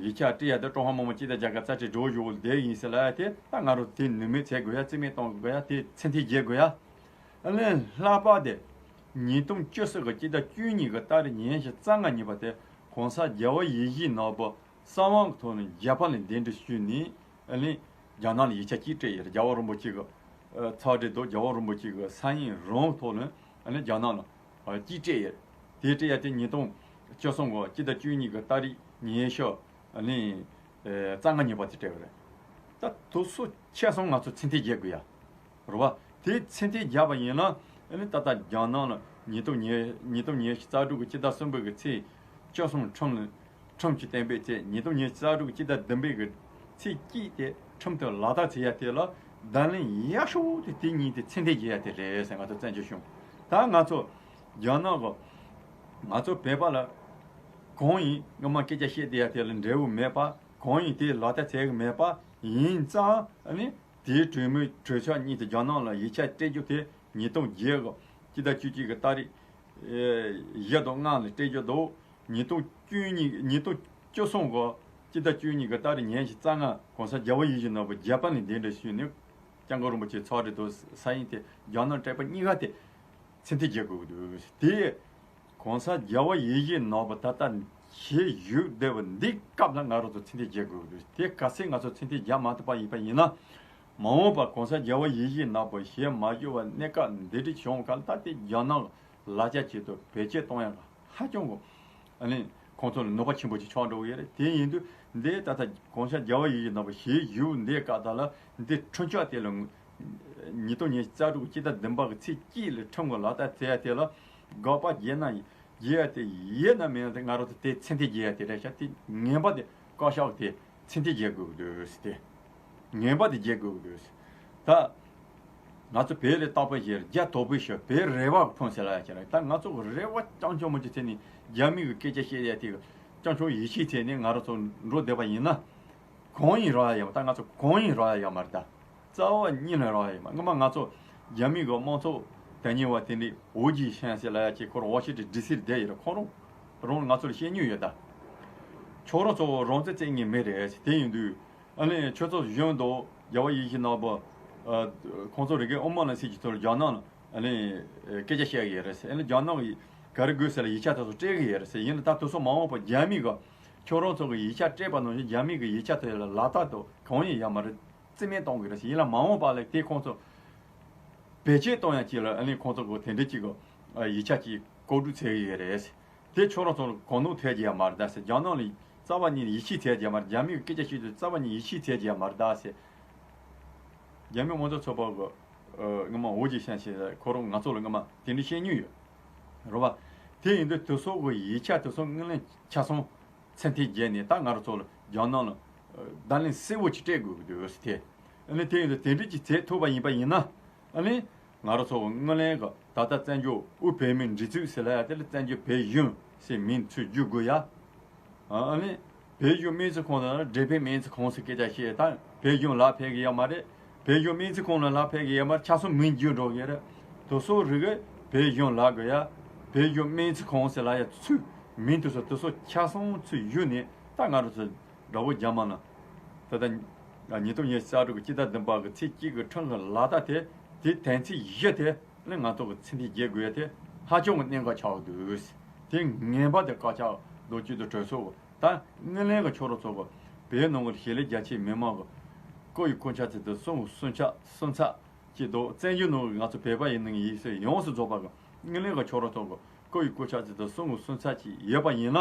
ཡིག་ཆ་སྤྲད་ཡ་དེ་ཀྲུང་ཧྭ་མི་དམངས་སྤྱི་མཐུན་རྒྱལ་ཁབ་རྩ་ཁྲིམས་སྒྲོམ་གཞི་འོག་ལ་བསྡད་ཡིན་ཟེར་ལབ་ཡ་དེ་ད་ང་རང་དེ་ནུས་མེད་བྱེད་དགོས་ཡ། རྩིས་མེད་གཏོང་དགོས་ཡ། དེ་ཚད་མཐོའི་རྒྱལ་དགོས་ཡ། ཨ་ནི་ལྷག་པར་དེ་ཉིས་སྟོང་བཅུ་གསུམ་གི་སྤྱི་ཟླ་བཅུ་གཉིས་གི་ཏ་རིག་ཉི་ཤུ་རྩ་ལྔ་ཉིན་པ་དེ་གོང་ས་རྒྱལ་བ་ཡིད་བཞིན་ནོར་བུ་གསང་བའི་ཐོག་ནས་རྒྱ་བལ་ནས་གདན་འདྲེན་ཞུས་ནས་ཨ་ནི་རྒྱ་ནག་ལ་ཡིག་ཆ་གཅིག་སྤྲད་ཡོད་རེད། རྒྱལ་བ་རིན་པོ་ཆེ་གི་ཨ་ཚོགས་གྲལ་དུ་རྒྱལ་བ་རིན་པོ་ཆེ་གི་ས་ཡིན་རང་ཐོག་ནས་ཨ་ནི་རྒྱ་ནག་ལ་ཨ་གཅིག་སྤྲད་ཡོད་རེད། དེ་སྤྲད་ཡ་དེ་ཉིས་སྟོང་བཅུ་གསུམ་གི་སྤྱི་ཟླ་བཅུ་གཉིས་གི་ཏ་རིག་ཉི་ཤུ་ཨ་ནི་ཨ་རྩ་ལྔ་ཉིན་པ་དེ་སྤྲད་པ་རེད། ད་དེ་ཚོ་ཆ་ཚང་ང་ཚོ་ཚད་མཐོའི་རྒྱལ་དགོས་ཡ། རེད་བ། དེ་ཚད་མཐོའི་རྒྱལ་བ་ཡིན་ན་ཨ་ནི་ད་ལྟ་རྒྱ་ནག་ལ་ཉིས་སྟོང་ཉི་ཉིས་སྟོང་ཉི་ཤུ་རྩ་དྲུག་གི་སྤྱི་ཟླ་གསུམ་པའི་གི་ཚེས་བཅུ་གསུམ་ཁྲིམས་ལ་ཁྲིམས་ཀྱི་གཏན་འབེབས་བྱས། ཉིས་སྟོང་ཉི་ཤུ་རྩ་དྲུག་གི་སྤྱི་ཟླ་བདུན་པའི་གི་ཚེས་གཅིག་དེ་ཁྲིམས་དེ་ལག་བསྟར་བྱེད་ཡ་དེ་ལ་བརྡ་ལན་ཡག་ཤོས་དེ་དེ་གཉིས་དེ་ཚད་མཐོའི་རྒྱལ་ཡ་དེ་རེད་ཟེར་ང་ཚོ་བཙན་བྱོལ་གཞུང་། ད་ང་ཚོ་རྒྱ་ནག་གི་ང་ཚོ་བོད་པ་ལ་གང་ཡིན་སྔོན་མ་སྐད་ཆ་བཤད་བསྡད་ཡ་དེ་ལ་འབྲས་བུ་མེད་པ། གང་ཡིན་དེ་ལག་བསྟར་བྱེད་གི་མེད་པ་ཡིན་ཙང་ཨ་ནི་དེའི་གྲོས་མོལ་གྲོས་ཆོད་གཉིས་དེ་རྒྱ་ནག་ལ་ཡིག་ཆ་སྤྲད་རྒྱུ་དེ་ཉིས་སྟོང་བརྒྱད་གི་སྤྱི་ཟླ་བཅུ་གཅིག་གི་ཏ་རིག་ཨེ་བཞི་དང་ལྔ་ལ་སྤྲད་རྒྱུ་འདུག་ཉིས་སྟོང་བཅུ་གཉིས་ཉིས་སྟོང་བཅུ་གསུམ་གི་སྤྱི་ཟླ་བཅུ་གཉིས་གི་ཏ་རིག་ཉི་ཤུ་རྩ་ལྔ་གོང་ས་རྒྱལ་བ་ཡིད་བཞིན་ནོར་བུ་རྒྱ་བལ་ནས་གདན་འདྲེན་ཞུས་ནས་སྐྱབས་མགོན་རིན་པོ་ཆེ་ཚོགས་གྲལ་དུ་ས་ཡིན་དེ་རྒྱ་ནག་སྤྲད་པ་གཉིས་ཀ་དེ་ཚད་མཐོའི་རྒྱལ་དགོས་ཀྱི་འདུག་དེ་གོང་ས་རྒྱལ་བ་ཡིད་བཞིན་ནོར་བུ་ད་ལྟ་ཞལ་བཞུགས་བསྡད་པ་འདི་སྐབས་ལ་ང་རང་ཚོ་ཚད་མཐོའི་རྒྱལ་དགོས་ཀྱི་འདུག་དེ་ག་ཚད་ང་ཚོ་ཚད་མཐོའི་རྒྱལ་མ་ཐུབ་པ་ཡིན་པ་ཡིན་ན། མ་འོངས་པར་གོང་ས་རྒྱལ་བ་ཡིད་བཞིན་ནོར་བུ་ཞལ་མ་བཞུགས་པ་གནས་སྐབས་འདི་འདྲ་བྱུང་ག་ལ་ད་དེ་རྒྱ་ནག་ལ་ལ་རྒྱ་ཆེད་དུ་བེད་སྤྱོད་གཏོང་ཡ་ག་ཧ་ཅང་གོ་ཨ་ནི་ཁོང་ཚོ་ལ་གནོད་པ་ཆེན་པོ་ཅིག་ཆགས་འགྲོ་གི་ཡོད་རེད། དེ་ཡིན་དུས་འདི་ད་ལྟ་གོང་ས་རྒྱལ་བ་ཡིད་བཞིན་ནོར་བུ་ཞལ་བཞུགས་འདི་སྐབས་ད་ལ་འདི་ཁྲིམས་གཅོད་དེ་ལ་ཉིས་སྟོང་ཉི་ཤུ་རྩ་དྲུག་སྤྱི་ཟླ་བདུན་པ་གི་ཚེས་གཅིག་ལ་ཁྲིམས་ཀྱི་ལག་བསྟར་བྱས་ཡ་དེ་ལ་དགག་པ་བརྒྱབ་ན་བརྒྱབ་ཡ་དེ་ཡིན་ན་མིན་ན་དེ་ང་རང་ཚོ་དེ་ཚད་མཐོའི་རྒྱལ་ཡ་དེ་རེད་ཤག་དེ་ངན་པ་དེ་བཀག་ཤག་དེ་ཚད་མཐོའི་རྒྱལ་དགོས་ཀྱི་འདུག་ཟེར་ཏེ། ངན་པ་དེ་རྒྱལ་དགོས་ཀྱི་འདུག་ཟེར། ད་ང་ཚོ་བོད་ལ་རྟག་པར་ཞེ་རྒྱ་དོག་པོའི་ཞོ་བོད་རེ་བ་ཕུང་ཟེར་ལ་ཡ་ཁྱེད་རང་ད་ང་ཚོ་རེ་བ་རྐྱང་རྐྱང་མ་ཅིག་ཚེ་ནི་རྒྱ་མི་གི་སྐད་ཆ་བཤད་ཡ་དེ་རྐྱང་རྐྱང་ཡིད་ཆེས་ཚེ་ནི་ང་རང་ཚོ་འགྲོ་བསྡད་པ་ཡིན་ན། གང་ཡིན་རག་ཡ་ཡོད་མ་ད་ང་ཚོ་གང་ཡིན་རག་ཡ་ཡོད་མ་རེད་ད། རྩ་བ་ཉིད་ནས་རག་ཡ་ཡོད་མ་སྔོན་མ་ང་ཚོ་རྒྱ་མི་གི་དམངས་གཙོ་དོན་གཉེར་བ་དེ་འདྲའི་ཨོ་ཇི་ཤན་ཟེར་ལ་ཡ་ཅིག་ཁོ་རང་ཝ་ཤིང་ཊོན་ཌི་སི་ལ་བསྡད་ཡོད་རེད། ཁོ་རང་རང་ང་ཚོ་ལ་བཤད་མྱོང་ཡོད་ད། ཁྱོད་རང་ཚོ་རང་བཙན་བཙན་ངེས་མེད་རེད་དེ་ཡིན་དུས། ཨ་ནི་ཁྱོད་ཚོ་གཞོན་དུ་རྒྱལ་བ་ཡིད་བཞིན་ནོར་བུ་ཨ་ཁོང་ཚོ་རེ་འགའི་དབུ་མ་ལ་སྲིད་ཀྱི་ཐོག་རྒྱ་ནག་ལ་ཨ་ནི་སྐད་ཆ་བཤད་ཀྱི་ཡོད་རེད་ཟེར། ཨ་ནི་རྒྱ་ནག་གི་ ག་རེ་དགོས་ཟེར་ལ་ཡིག་ཆ་དེ་ཚོ་སྤྲད་གི་ཡོད་རེད་ཟེར། ཡིན་ན་ད་དེ་ཚོ་མ་འོངས་པ་རྒྱ་མི་གི་ཁྱོད་རང་ཚོ་གི་ཡིག་ཆ་སྤྲད་པ་ནང་བཞིན་རྒྱ་མི་གི་ཡིག་ཆ་དེ་ལ་ལག་བསྟར་དང་གང་ཡང་ཡོད་མ་རེད། རྩིས་མེད་གཏོང་གི་རེད་ཟེར། ཡིན་ན་མ་འོངས་པ་ལ་དེ་ཁོང་ཚོ་བེད་སྤྱོད་གཏོང་ཡ་ཅིག་ལ་ཨ་ནི་ཁོང་ཚོ་གི་དེ་འདྲ་ཅིག་གི་ཡིག་ཆ་ཅིག་ལྐོག་སྒྲིག་བྱེད་གི་ཡོད་རེད་ཟེར། དེ་ཁྱོད་རང་ཚོ་ལ་གོ་གནོང་ཐེབས་ཀྱི་ཡོད་མ་རེད་ད་ཟེར། རྒྱ་ནག་ལ་རྩ་བ་ཉིད་ནས་ཡིད་ཆེས་ཐེབས་ཀྱི་ཡོད་མ་རེད། རྒྱ་མི་གི་སྐད་ཆ་བཤད་དུས་རྩ་བ་ཉིད་ནས་ཡིད་ཆེས་ཐེབས་ཀྱི་ཡོད་མ་རེད་ད་ཟེར། རྒྱ་མི་དམངས་གཙོ་ཚོགས་པ་གི་ཨ་སྔོན་མ་ཝུ་ཅི་ཤན་ཞེས་ཁོ་རང་ང་ཚོ་ལ་སྔོན་མ་དེ་འདྲ་བཤད་མྱོང་ཡོད་རེད་པ། དེ་ཡིན་དུས་དེ་ཚོ་གི་ཡིག་ཆ་དེ་ཚོ་དངུལ་ལེན་ཆ་ཚང་མཚན་མཐུན་བརྒྱབ་ནས་ད་ང་རང་ཚོ་ལ་རྒྱ་ནག་ལ་ཨ་བརྡ་ལན་གསལ་བོ་ཅིག་སྤྲད་དགོས་ཀྱི་འདུག་ཟེར་ཏེ། ཨ་ནི་དེ་ཡིན་དུས་དེ་འདྲ་ཅིག་བྱེད་ཐུབ་པ་ཡིན་པ་ཡིན་ན། ཨ་ནི་ང་རང་ཚོ་གི་དངུལ་ལེན་གི་ད་ལྟ་བཙན་བྱོལ་དབུས་བོད་མིའི་སྒྲིག་འཛུགས་ཟེར་ལབ་ཡ་དེ་ལ་བཙན་བྱོལ་བོད་གཞུང་ཟེར་མིང་ཚུར་བསྒྱུར་དགོས་ཡ། ཨ་ནི་བོད་གཞུང་སྨན་རྩིས་ཁང་དང་འབྲེལ་ཕན་སྨན་རྩིས་ཁང་ཟེར་སྐད་ཆ་བཤད་ད་བོད་གཞུང་ལ་ཕན་གི་ཡོད་མ་རེད། བོད་གཞུང་སྨན་རྩིས་ཁང་ལ་ལ་ཕན་གི་ཡོད་མ་རེད། ཆ་ཚང་མིང་བསྒྱུར་འགྲོ་གི་རེད། དེ་ཚོ་རིགས་བོད་གཞུང་ལ་དགོས་ཡ། བོད་གཞུང་སྨན་རྩིས་ཁང་ཟེར་ལབ་ཡ་ཚུར་མིང་དེ་ཚོ་དེ་ཚོ་ཆ་ཚང་ཚུར་བསྒྱུར་ནས་ད་ང་རང་ཚོ་དགྲ་བོ་རྒྱ་དམར་ལ། ད་ལྟ་ཉིས་སྟོང་ཉི་ཤུ་རྩ་དྲུག་གི་སྤྱི་ཟླ་བདུན་པ་གི་ཚེས་གཅིག་གི་ཁྲིམས་ཀྱི་ལག་བསྟར་དེ་དེ་དོན་ཚན་བཞི་དེ་ནི་ང་ཚོ་གི་མཚན་མཐུན་བརྒྱབ་དགོས་ཡ་དེ་ཧ་ཅང་གི་གནད་འགག་ཆགས་འདུག་དེ་ངན་པ་དེ་བཀག་ཆ་རྡོ་གཅིག་ཏུ་གྲོས་ཚོགས་ད་དངུལ་ལེན་གི་ཁྱོད་རང་ཚོ་གི་བོད་ནང་གི་གཞིས་ལུས་རྒྱ་ཆེའི་མི་མང་གི་སྐུ་ཡི་སྐུ་ཕྱྭ་ཚེ་དང་གསུང་གི་གསུང་ཕྱག་གསུང་ཚགས་ཀྱི་འདུག་བཙན་བྱོལ་ནང་གི་ང་ཚོ་བོད་པ་ཡིན་ནའི་ཡིན་ཟེར་ཡོངས་སུ་རྫོགས་པ་གི་དངུལ་ལེན་གི་ཁྱོད་རང་ཚོ་གི་སྐུ་ཡི་སྐུ་ཕྱྭ་ཚེ་དང་གསུང་གི་གསུང་ཚགས་ཀྱི་ཡོད་པ་ཡིན་ན།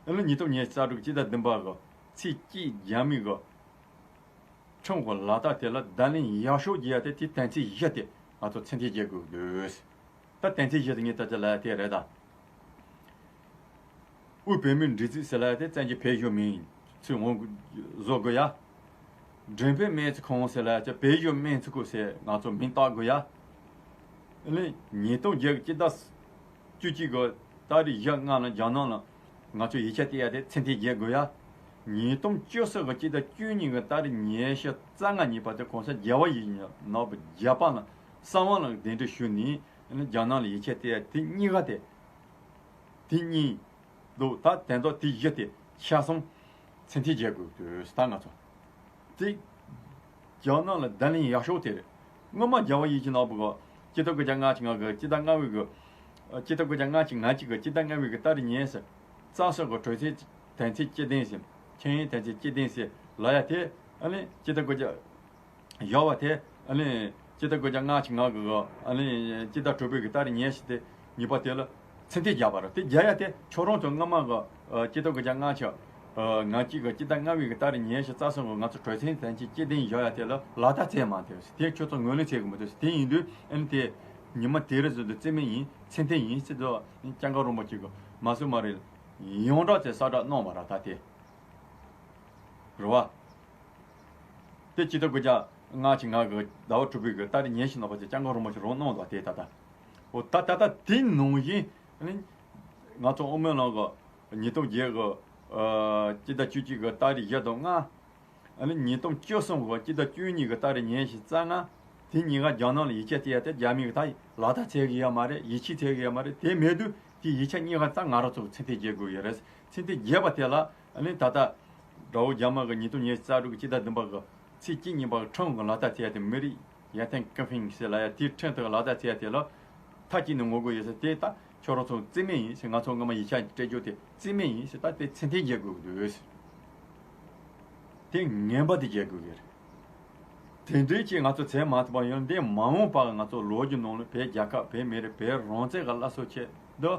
ཨ་ནི་ཉིས་སྟོང་ཉི་ཤུ་རྩ་དྲུག་སྤྱི་ཟླ་བདུན་པ་གི་ཚེས་གཅིག་རྒྱ་མི་གི་ཁྲིམས་ཀྱི་ལག་བསྟར་དེ་ལ་བརྡ་ལན་ཡག་ཤོས་རྒྱག་ཡ་དེ་དེ་དོན་ཚན་བཞི་དེ་ང་ཚོ་མཚན་མཐུན་བརྒྱབ་དགོས་འདུག་ད་དོན་ཚན་བཞི་དེ་ངས་ད་ཆ་ལབ་ཡ་དེ་རེད་ད། དབུས་བོད་མིའི་སྒྲིག་འཛུགས་ཟེར་ལབ་ཡ་དེ་བཙན་བྱོལ་བོད་གཞུང་མིང་ཚུར་ངོས་བཟོ་དགོས་ཡ། འབྲེལ་ཕན་སྨན་རྩིས་ཁང་ཟེར་ལབ་ཡ་དེ་བོད་གཞུང་སྨན་རྩིས་ཁང་ཟེར་ང་ཚོ་མིང་བཏགས་དགོས་ཡ། ཨ་ནི་ཉིས་སྟོང་བརྒྱད་ཀྱི་སྤྱི་ཟླ་བཅུ་གཅིག་གི་ཏ་རིག་བཞི་ལྔ་ལ་རྒྱ་ནག་ལ་ང་ཚོ་ཡིག་ཆ་སྤྲད་ཡ་དེ་མཚན་མཐུན་བརྒྱབ་དགོས་ཡ། ཉིས་སྟོང་བཅུ་གསུམ་གི་སྤྱི་ཟླ་བཅུ་གཉིས་གི་ཏ་རིག་ཉི་ཤུ་རྩ་ལྔ་ཉིན་པ་དེ་གོང་ས་རྒྱལ་བ་ཡིད་བཞིན་ནོར་བུ་རྒྱལ་པ་ལ་གསང་བ་ལ་གདན་འདྲེན་ཞུས་ནས་ཨ་ནི་རྒྱ་ནག་ལ་ཡིག་ཆ་སྤྲད་ཡ་དེ་གཉིས་ཀ་དེ། དེ་གཉིས་འདུག་ད་དོན་དག་དེ་བཞི་དེ་ཆ་ཚང་མཚན་མཐུན་བརྒྱབ་དགོས་འདུག་ད་ང་ཚོ་དེ་རྒྱ་ནག་ལ་བརྡ་ལན་ཡག་ཤོས་དེ་རེད། སྔོན་མ་རྒྱལ་བ་ཡིད་བཞིན་ནོར་བུ་གི་སྤྱི་ཟླ་དགུ་བརྒྱ་ལྔ་བཅུ་ང་དགུ་སྤྱི་ཟླ་ལྔ་པའི་གི་སྤྱི་ཟླ་དགུ་བརྒྱ་ལྔ་བཅུ་ང་གཅིག་གི་སྤྱི་ཟླ་ལྔ་པའི་གི་ཏ་རིག་ཉེར་གསུམ་རྩ་གསུམ་གི་གྲོས་ཚན་དོན་ཚན་བཅུ་བདུན་ཟེར་ཁྱད་ཡོན་དོན་ཚན་བཅུ་བདུན་ཟེར་ལབ་ཡ་དེ་ཨ་ནི་སྤྱི་ཟླ་དགུ་བརྒྱ་བཞག་པ་དེ་ཨ་ནི་སྤྱི་ཟླ་དགུ་བརྒྱ་ལྔ་བཅུ་ང་དགུ་གི་ཨ་ནི་སྤྱི་ཟླ་དྲུག་པའི་གི་ཏ་རིག་ཉེར་བཞི་དེ་ཉིན་པ་དེ་ལ་མཚན་མཐུན་བརྒྱབ་པ་རེད། དེ་བརྒྱབ་ཡ་དེ་ཁྱོད་རང་ཚོ་སྔ་མ་གི་ཨ་སྤྱི་ཟླ་དགུ་བརྒྱ་ལྔ་བཅུ་ཨ་ང་གཅིག་གི་སྤྱི་ཟླ་ལྔ་པའི་གི་ཏ་རིག་ཉེར་བཞི་རྩ་གསུམ་གི་ང་ཚོ་གྲོས་ཚན་དོན་ཚན་བཅུ་བདུན་བཞག་ཡ་དེ་ལ་ལག་བསྟར་བྱས་མ་ཐུབ། དེ་ཁྱོད་ཚོ་ངོས་ལེན་བྱེད་དགོས་མི་འདུག་དེ་ཡིན་དུས་ཨ་ནི་དེ་ཉི་མ་དེ་རིང་བཟོ་འདུག་རྩིས་མེད་ཡིན། མཚན་མཐུན་ཡིན་ཟེར་དུས་སྐྱབས་མགོན་རིན་པོ་ཆེ་གི་མ་སུ་མ་རེད་ཡོངས་གྲགས་ཚེ་གསལ་བསྒྲགས་གནང་བ་ར་ད་དེ་རེད་བ། དེ་སྤྱི་ཟླ་དགུ་བརྒྱ་ལྔ་བཅུ་ང་དགུ་ཟླ་བ་དྲུག་པའི་གི་ཏ་རིག་ཉེར་བཞི་ནང་པ་ཚོས་སྐྱབས་མགོན་རིན་པོ་ཆེ་རང་གནང་འདུག་དེ་ད་ལྟ། འོ་ད་ད་ལྟ་དེ་ནང་བཞིན་ང་ཚོ་དབུ་མའི་ལམ་གི་ཉིས་སྟོང་བརྒྱད་གི་ཨ་སྤྱི་ཟླ་བཅུ་གཅིག་གི་ཏ་རིག་བཞི་དང་ལྔ། ཨ་ནི་ཉིས་སྟོང་བཅུ་གསུམ་གི་སྤྱི་ཟླ་བཅུ་གཉིས་གི་ཏ་རིག་ཉེར་བཞི་རྩ་ལྔ། དེ་གཉིས་ཀ་རྒྱ་ནག་ལ་ཡིག་ཆ་སྤྲད་ཡ་དེ་རྒྱ་མི་གི་ད་ལག་བསྟར་བྱེད་གི་ཡོད་མ་རེད། ཡིད་ཆེས་བྱེད་གི་ཡོད་མ་རེད། དེ་མེད་དུས་དེ་ཡིག་ཆ་གཉིས་ཀ་རྩ་ང་རང་ཚོ་གི་མཚན་མཐུན་བརྒྱབ་དགོས་ཡོད་རེད། མཚན་མཐུན་བརྒྱབ་པ་དེ་ལ་ཨ་ནི་ད་ལྟ་དགྲ་བོ་རྒྱ་དམར་གི་ཉིས་སྟོང་ཉི་ཤུ་རྩ་དྲུག་གི་སྤྱི་ཟླ་བདུན་པ་གི་ཚེས་གཅིག་ཉིན་པ་ཁྲིམས་ཀྱི་ལག་བསྟར་བྱས་ཏེ་མི་རིགས་ཡར་ཐོན་ཀུན་ཕན་ཟེར་ལབ་ཡ་དེའི་ཁྲིམས་ལྟར་ལག་བསྟར་བྱས་ཏེ་ལ་མཐའ་གཅིག་ནས་ངོ་རྒོལ་ཡོད་ཟེར། དེ་ད་ཁྱོད་རང་ཚོ་རྩིས་མེད་ཡིན་ཟེར། ང་ཚོ་སྔོན་མ་ཡིག་ཆ་སྤྲད་རྒྱུ་དེ་རྩིས་མེད་ཡིན་ཟེར། ད་དེ་ཚད་ལྡན་རྒྱག་དགོས་ཀྱི་འདུག་ཟེར། དེ་ངན་པ་དེ་རྒྱག་དགོས་ཀྱི་རེད། དེ་འདྲའི་ཅིག་ང་ཚོ་བྱས་མ་ཐུབ་པ་ཡོད་ན་འདི་མ་འོངས་པར་ང་ཚོ་ལོ་རྒྱུས་ནང་ལ་བོད་རྒྱལ་ཁབ་བོད་མི་རིགས་བོད་རང་བཙན་གྱི་སླར་གསོ་ཆེད་དུ།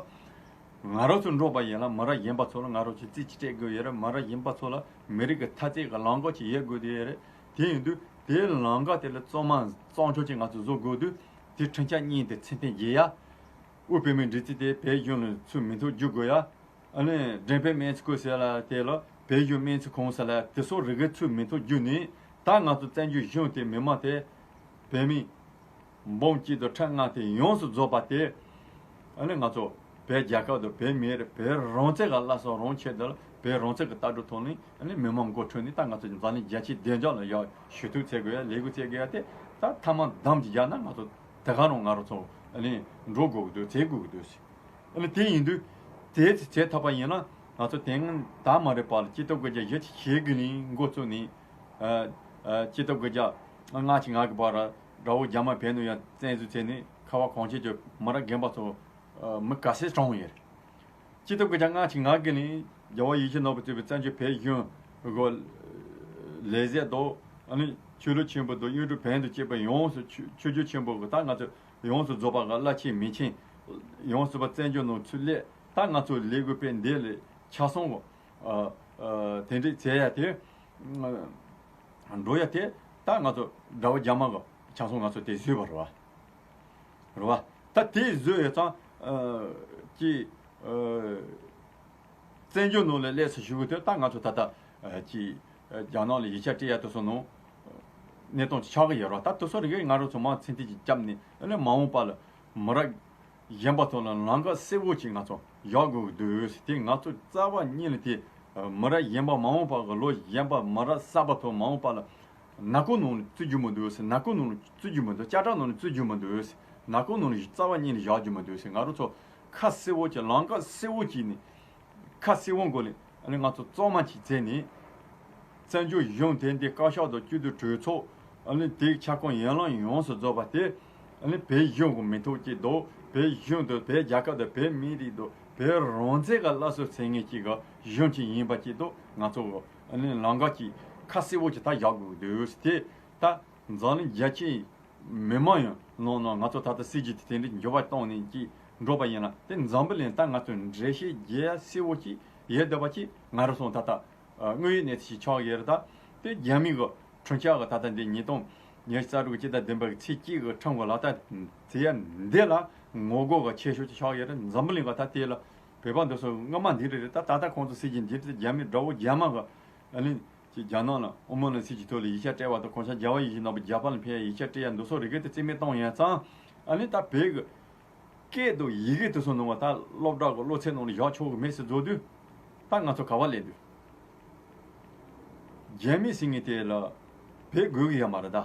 ང་རང་ཚོ་འགྲོ་བ་ཡིན་ལ་མི་རབས་གཞོན་པ་ཚོ་ལ་ང་རང་ཚོ་རྩིས་ཅིག་སྤྲད་དགོས་ཡོད་རེད། མི་རབས་གཞོན་པ་ཚོ་ལ་མི་རིགས་ཀྱི་འཐབ་རྩོད་ཀྱི་ལམ་ཁ་ཅིག་ཡོད་དགོས་དེ་ཡོད་རེད། དེ་ཡིན་དུས་དེའི་ལམ་ཁ་དེ་ལ་གཙང་མ་གཙང་ཕྱོགས་ཅིག་ང་ཚོ་བཟོ་དགོས་དུས་དེ་ཁྲིམས་འཆར་གཉིས་དེ་ཚད་ལྡན་བྱེད་ཡ། དབུས་བོད་མིའི་སྒྲིག་འཛུགས་དེ་བོད་གཞུང་ལ་ཚུར་མིང་ཐོ་བསྒྱུར་དགོས་ཡ། ཨ་ནི་འབྲེལ་ཕན་སྨན་རྩིས་ཁང་ཟེར་ལ་དེ་ལ་བོད་གཞུང་སྨན་རྩིས་ཁང་ཟེར་ལ་དེ་སོགས་རིགས་ཀྱི་ཚུར་མིང་ཐོ་བསྒྱུར་ནས་ད་ང་ཚོ་བཙན་བྱོལ་གཞུང་དེ་མི་མང་དེ་བོད་མི་འབུམ་གཅིག་དང་ཁྲི་ལྔ་དེ་ཡོངས་སུ་རྫོགས་པ་དེ་ཨ་ནི་ང་ཚོ་བོད་རྒྱལ་ཁབ་དང་བོད་མི་རིགས་བོད་རང་བཙན་གྱི་བླ་སྲོག་རང་ཆེད་དུ་ལ་བོད་རང་བཙན་གྱི་ལྟ་གྲུབ་ཐོག་ནས་ཨ་ནི་མི་མང་མགོ་ཁྲིད་ནས་ད་ང་ཚོ་འཛམ་གླིང་རྒྱལ་སྤྱིའི་བདེ་འཇགས་ལ་ཡག་ཞུ་གཏུག་བྱེད་དགོས་ཡ། ལས་འགུལ་བྱེད་དགོས་ཡ་དེ་ད་ཐ་མ་འདམ་གྱི་རྒྱག་ན་ང་ཚོ་དེ་ག་རང་ང་རང་ཚོ་ཨ་ནི་འགྲོ་དགོས་ཀྱི་འདུག་བྱེད་དགོས་ཀྱི་འདུག་ཨ་ནི་དེ་ཡིན་དུས་དེ་བྱེད་ཐུབ་པ་ཡིན་ན་ང་ཚོ་དེ་སྔོན་ད་མ་རེད་པ་ལ་སྤྱི་ཟླ་དགུ་བརྒྱ་བཞི་བཅུ་ཞེ་དགུ་ནས་འགོ་བཙུགས་ནས་ཨ་ཨ་སྤྱི་ཟླ་དགུ་བརྒྱ་ལྔ་བཅུ་ང་དགུ་བར་དགྲ་བོ་རྒྱ་དམར་བོད་ནང་ཡང་བཙན་འཛུལ་བྱས་ནས་ཁ་བ་གངས་ཅན་གྱི་མི་རབས་རྒན་པ་ཚོ་ ཨ་མི་ག་ཚད་གྲོངས་ཡོད་རེད། སྤྱི་ཐོག་གི་ཅང་ང་ཅིག་ང་གི་ནི་རྒྱལ་བ་ཡིད་བཞིན་ནོར་བུ་གཙོས་པའི་བཙན་བྱོལ་བོད་གཞུང་གི་ལས་བྱེད་དང་ཨ་ནི་ཆོས་ལུགས་ཆེན་པོ་དང་གཡུང་དྲུང་བོན་དང་བཅས་པའི་ཡོངས་སུ་ཆོས་ཆོས་བརྒྱུད་ཆེན་པོ་གི་ད་ང་ཚོ་ཡོངས་སུ་རྫོགས་པ་གི་བླ་ཆེན་མི་ཆེན་ཡོངས་སུ་པ་བཙན་བྱོལ་ནང་ཚུད་སླེབས། ད་ང་ཚོ་ལས་འགུལ་སྤེལ་འདི་ལས་ཆ་ཚང་གི་ཨ་ཨ་དེ་འདྲའི་བྱེད་ཡ་དེ་ཨ་འགྲོ་ཡ་དེ་ད་ང་ཚོ་དགྲ་བོ་རྒྱ་དམར་གི་ཆ་ཚང་ང་ཚོ་དེ་བཟོས་པ་རེད་བ། རེད་བ། ད་དེ་བཟོས་ཡོད་ཙང་ཨ་ཀྱི་ཨ་བཙན་བྱོལ་ནང་ལ་སླེབས་སུ་ཞུགས་དུས་ད་ང་ཚོ་ད་ལྟ་ཨ་ཀྱི་ཨ་རྒྱ་ནག་ལ་ཡིག་ཆ་སྤྲད་ཡ་དེ་ཚོ་ནང་གནས་སྟངས་ཅིག་ཆགས་ཀྱི་ཡོད་རེད། ད་དེ་ཚོ་རིགས་ང་རང་ཚོ་མང་ཚིག་ཐིག་ཅིག་བརྒྱབ་ནས་ཨ་ནི་མ་འོངས་པ་ལ་མི་རབས་གཞན་པ་ཚོ་ལ་ལམ་ཁ་གསལ་བོ་ཅིག་ང་ཚོ་བཞག་དགོས་ཀྱི་འདུག་ཟེར། དེ་ང་ཚོ་རྩ་བ་ཉིད་ནས་དེ་མི་རབས་གཞན་པ་མ་འོངས་པ་གི་ལོ་གཞན་པ་མི་རབས་གསར་པ་ཚོ་མ་འོངས་པ་ལ་ནག་ཁུང་ནང་ནས་བཙུགས་རྒྱུ་མི་འདུག་ཟེར། ནག་ཁུང་ནང་ནས་བཙུགས་རྒྱུ་མི་འདུག་དཔྱ་ཁྲལ་ནང་ནས་བཙུགས་རྒྱུ་མི་འདུག་ཟེར། ནག་ཁུང་ནང་ནས་རྩ་བ་ཉིད་ནས་བཞག་རྒྱུ་མི་འདུག་ཟེར། ང་རང་ཚོ་ཁ་གསལ་བོ་ཅིག་ལམ་ཁ་གསལ་བོ་ཅིག་ནས་ཁ་གསལ་བོ་སྒོ་ནས་ཨ་ནི་ང་ཚོ་གཙང་མ་ཅིག་བྱས་ནས་བཙན་བྱོལ་གཞུང་དེ་འདི་བཀའ་ཤག་དང་སྤྱི་འཐུས་གྲོས་ཚོགས་ཨ་ནི་དེའི་ཁྱབ་ཁོངས་ཡན་ལག་ཡོངས་སུ་རྫོགས་པ་དེ་ཨ་ནི་བོད་གཞུང་གི་མི་ཐོག་ཅིག་དང་བོད་གཞུང་དང་བོད་རྒྱལ་ཁབ་དང་བོད་མི་རིགས་དང་བོད་རང་བཙན་གྱི་སླར་གསོ་མཚོན་མཁན་ཅིག་གི་གཞུང་ཅིག་ཡིན་པ་ཅིག་དང་ང་ཚོ་གི་ཨ་ནི་ལམ་ཁ་ཅིག་ཁ་གསལ་བོ་ཅིག་ད་བཞག་དགོས་འདུག་དེ་ད་འཛམ་གླིང་རྒྱ་ཆེའི་མི་མང་ཡང་ནང་ནང་ང་ཚོ་ད་ལྟ་སྲིད་ཇུས་དེ་དེ་འདྲའི་འགྱུར་བ་བཏང་ནས་ཅིག་འགྲོ་བ་ཡིན་ན་དེ་འཛམ་བུ་གླིང་ད་ང་ཚོ་འགྲེལ་བཤད་རྒྱག་གསལ་བོ་ཅིག་ཡོད་བསྡད་པ་ཅིག་ང་རང་སོང་ད་ལྟ་དངོས་ཡོད་གནས་ཚུལ་ཞིག་ཆགས་ཡོད་རེད། ད་དེ་རྒྱ་མི་གི་འཕྲུལ་ཆས་གི་ད་ལྟ་འདི་ཉིས་སྟོང་ཉི་ཤུ་རྩ་དྲུག་གི་སྤྱི་ཟླ་བདུན་པ་གི་ཚེས་གཅིག་གི་ཁྲིམས་གི་ལག་བསྟར་བྱེད་ཡ་འདི་ལ་ངོ་རྒོལ་གི་ཆེ་ཤོས་ཅིག་ཆགས་ཡོད་རེད། འཛམ་བུ་གླིང་གི་ད་དེ་ལ་བོད་པ་འདི་ཚོ་སྔ་མ་འདི་རེད་རེད། ད་ད་ལྟ་ཁོང་ཚོ་སྲིད་ཇུས་འདི་རེད། རྒྱ་མི་དགྲ་བོ་རྒྱ་དམར་གི་ཨ་ནི་ཅིག་རྒྱ་ནག་ལ་ཨོ་མོ་ལ་སྲིད་ཀྱི་ཐོག་ལ་ཡིག་ཆ་སྤྲད་པ་དང་གོང་ས་རྒྱལ་བ་ཡིད་བཞིན་ནོར་བུ་རྒྱ་པ་ལ་ཕེབས་ཡིག་ཆ་སྤྲད་ཡ་འདི་ཚོ་རིགས་དེ་རྩིས་མེད་གཏོང་ཡ་ཙང་ཨ་ནི་ད་བོད་ཀྱི་སྐད་དང་ཡི་གེ་དེ་ཚོ་ནང་བ་ད་སློབ་གྲྭ་གི་བློ་ཚད་ནང་ལ་བཞག་ཆོག་གི་མེད་ཟེར་བཟོ་དུས་ད་ང་ཚོ་ག་བ་ལས་འདུག་རྒྱ་མི་ཟེར་མཁན་དེ་ལ་བོད་དགོས་གི་ཡ་མ་རེད། ད་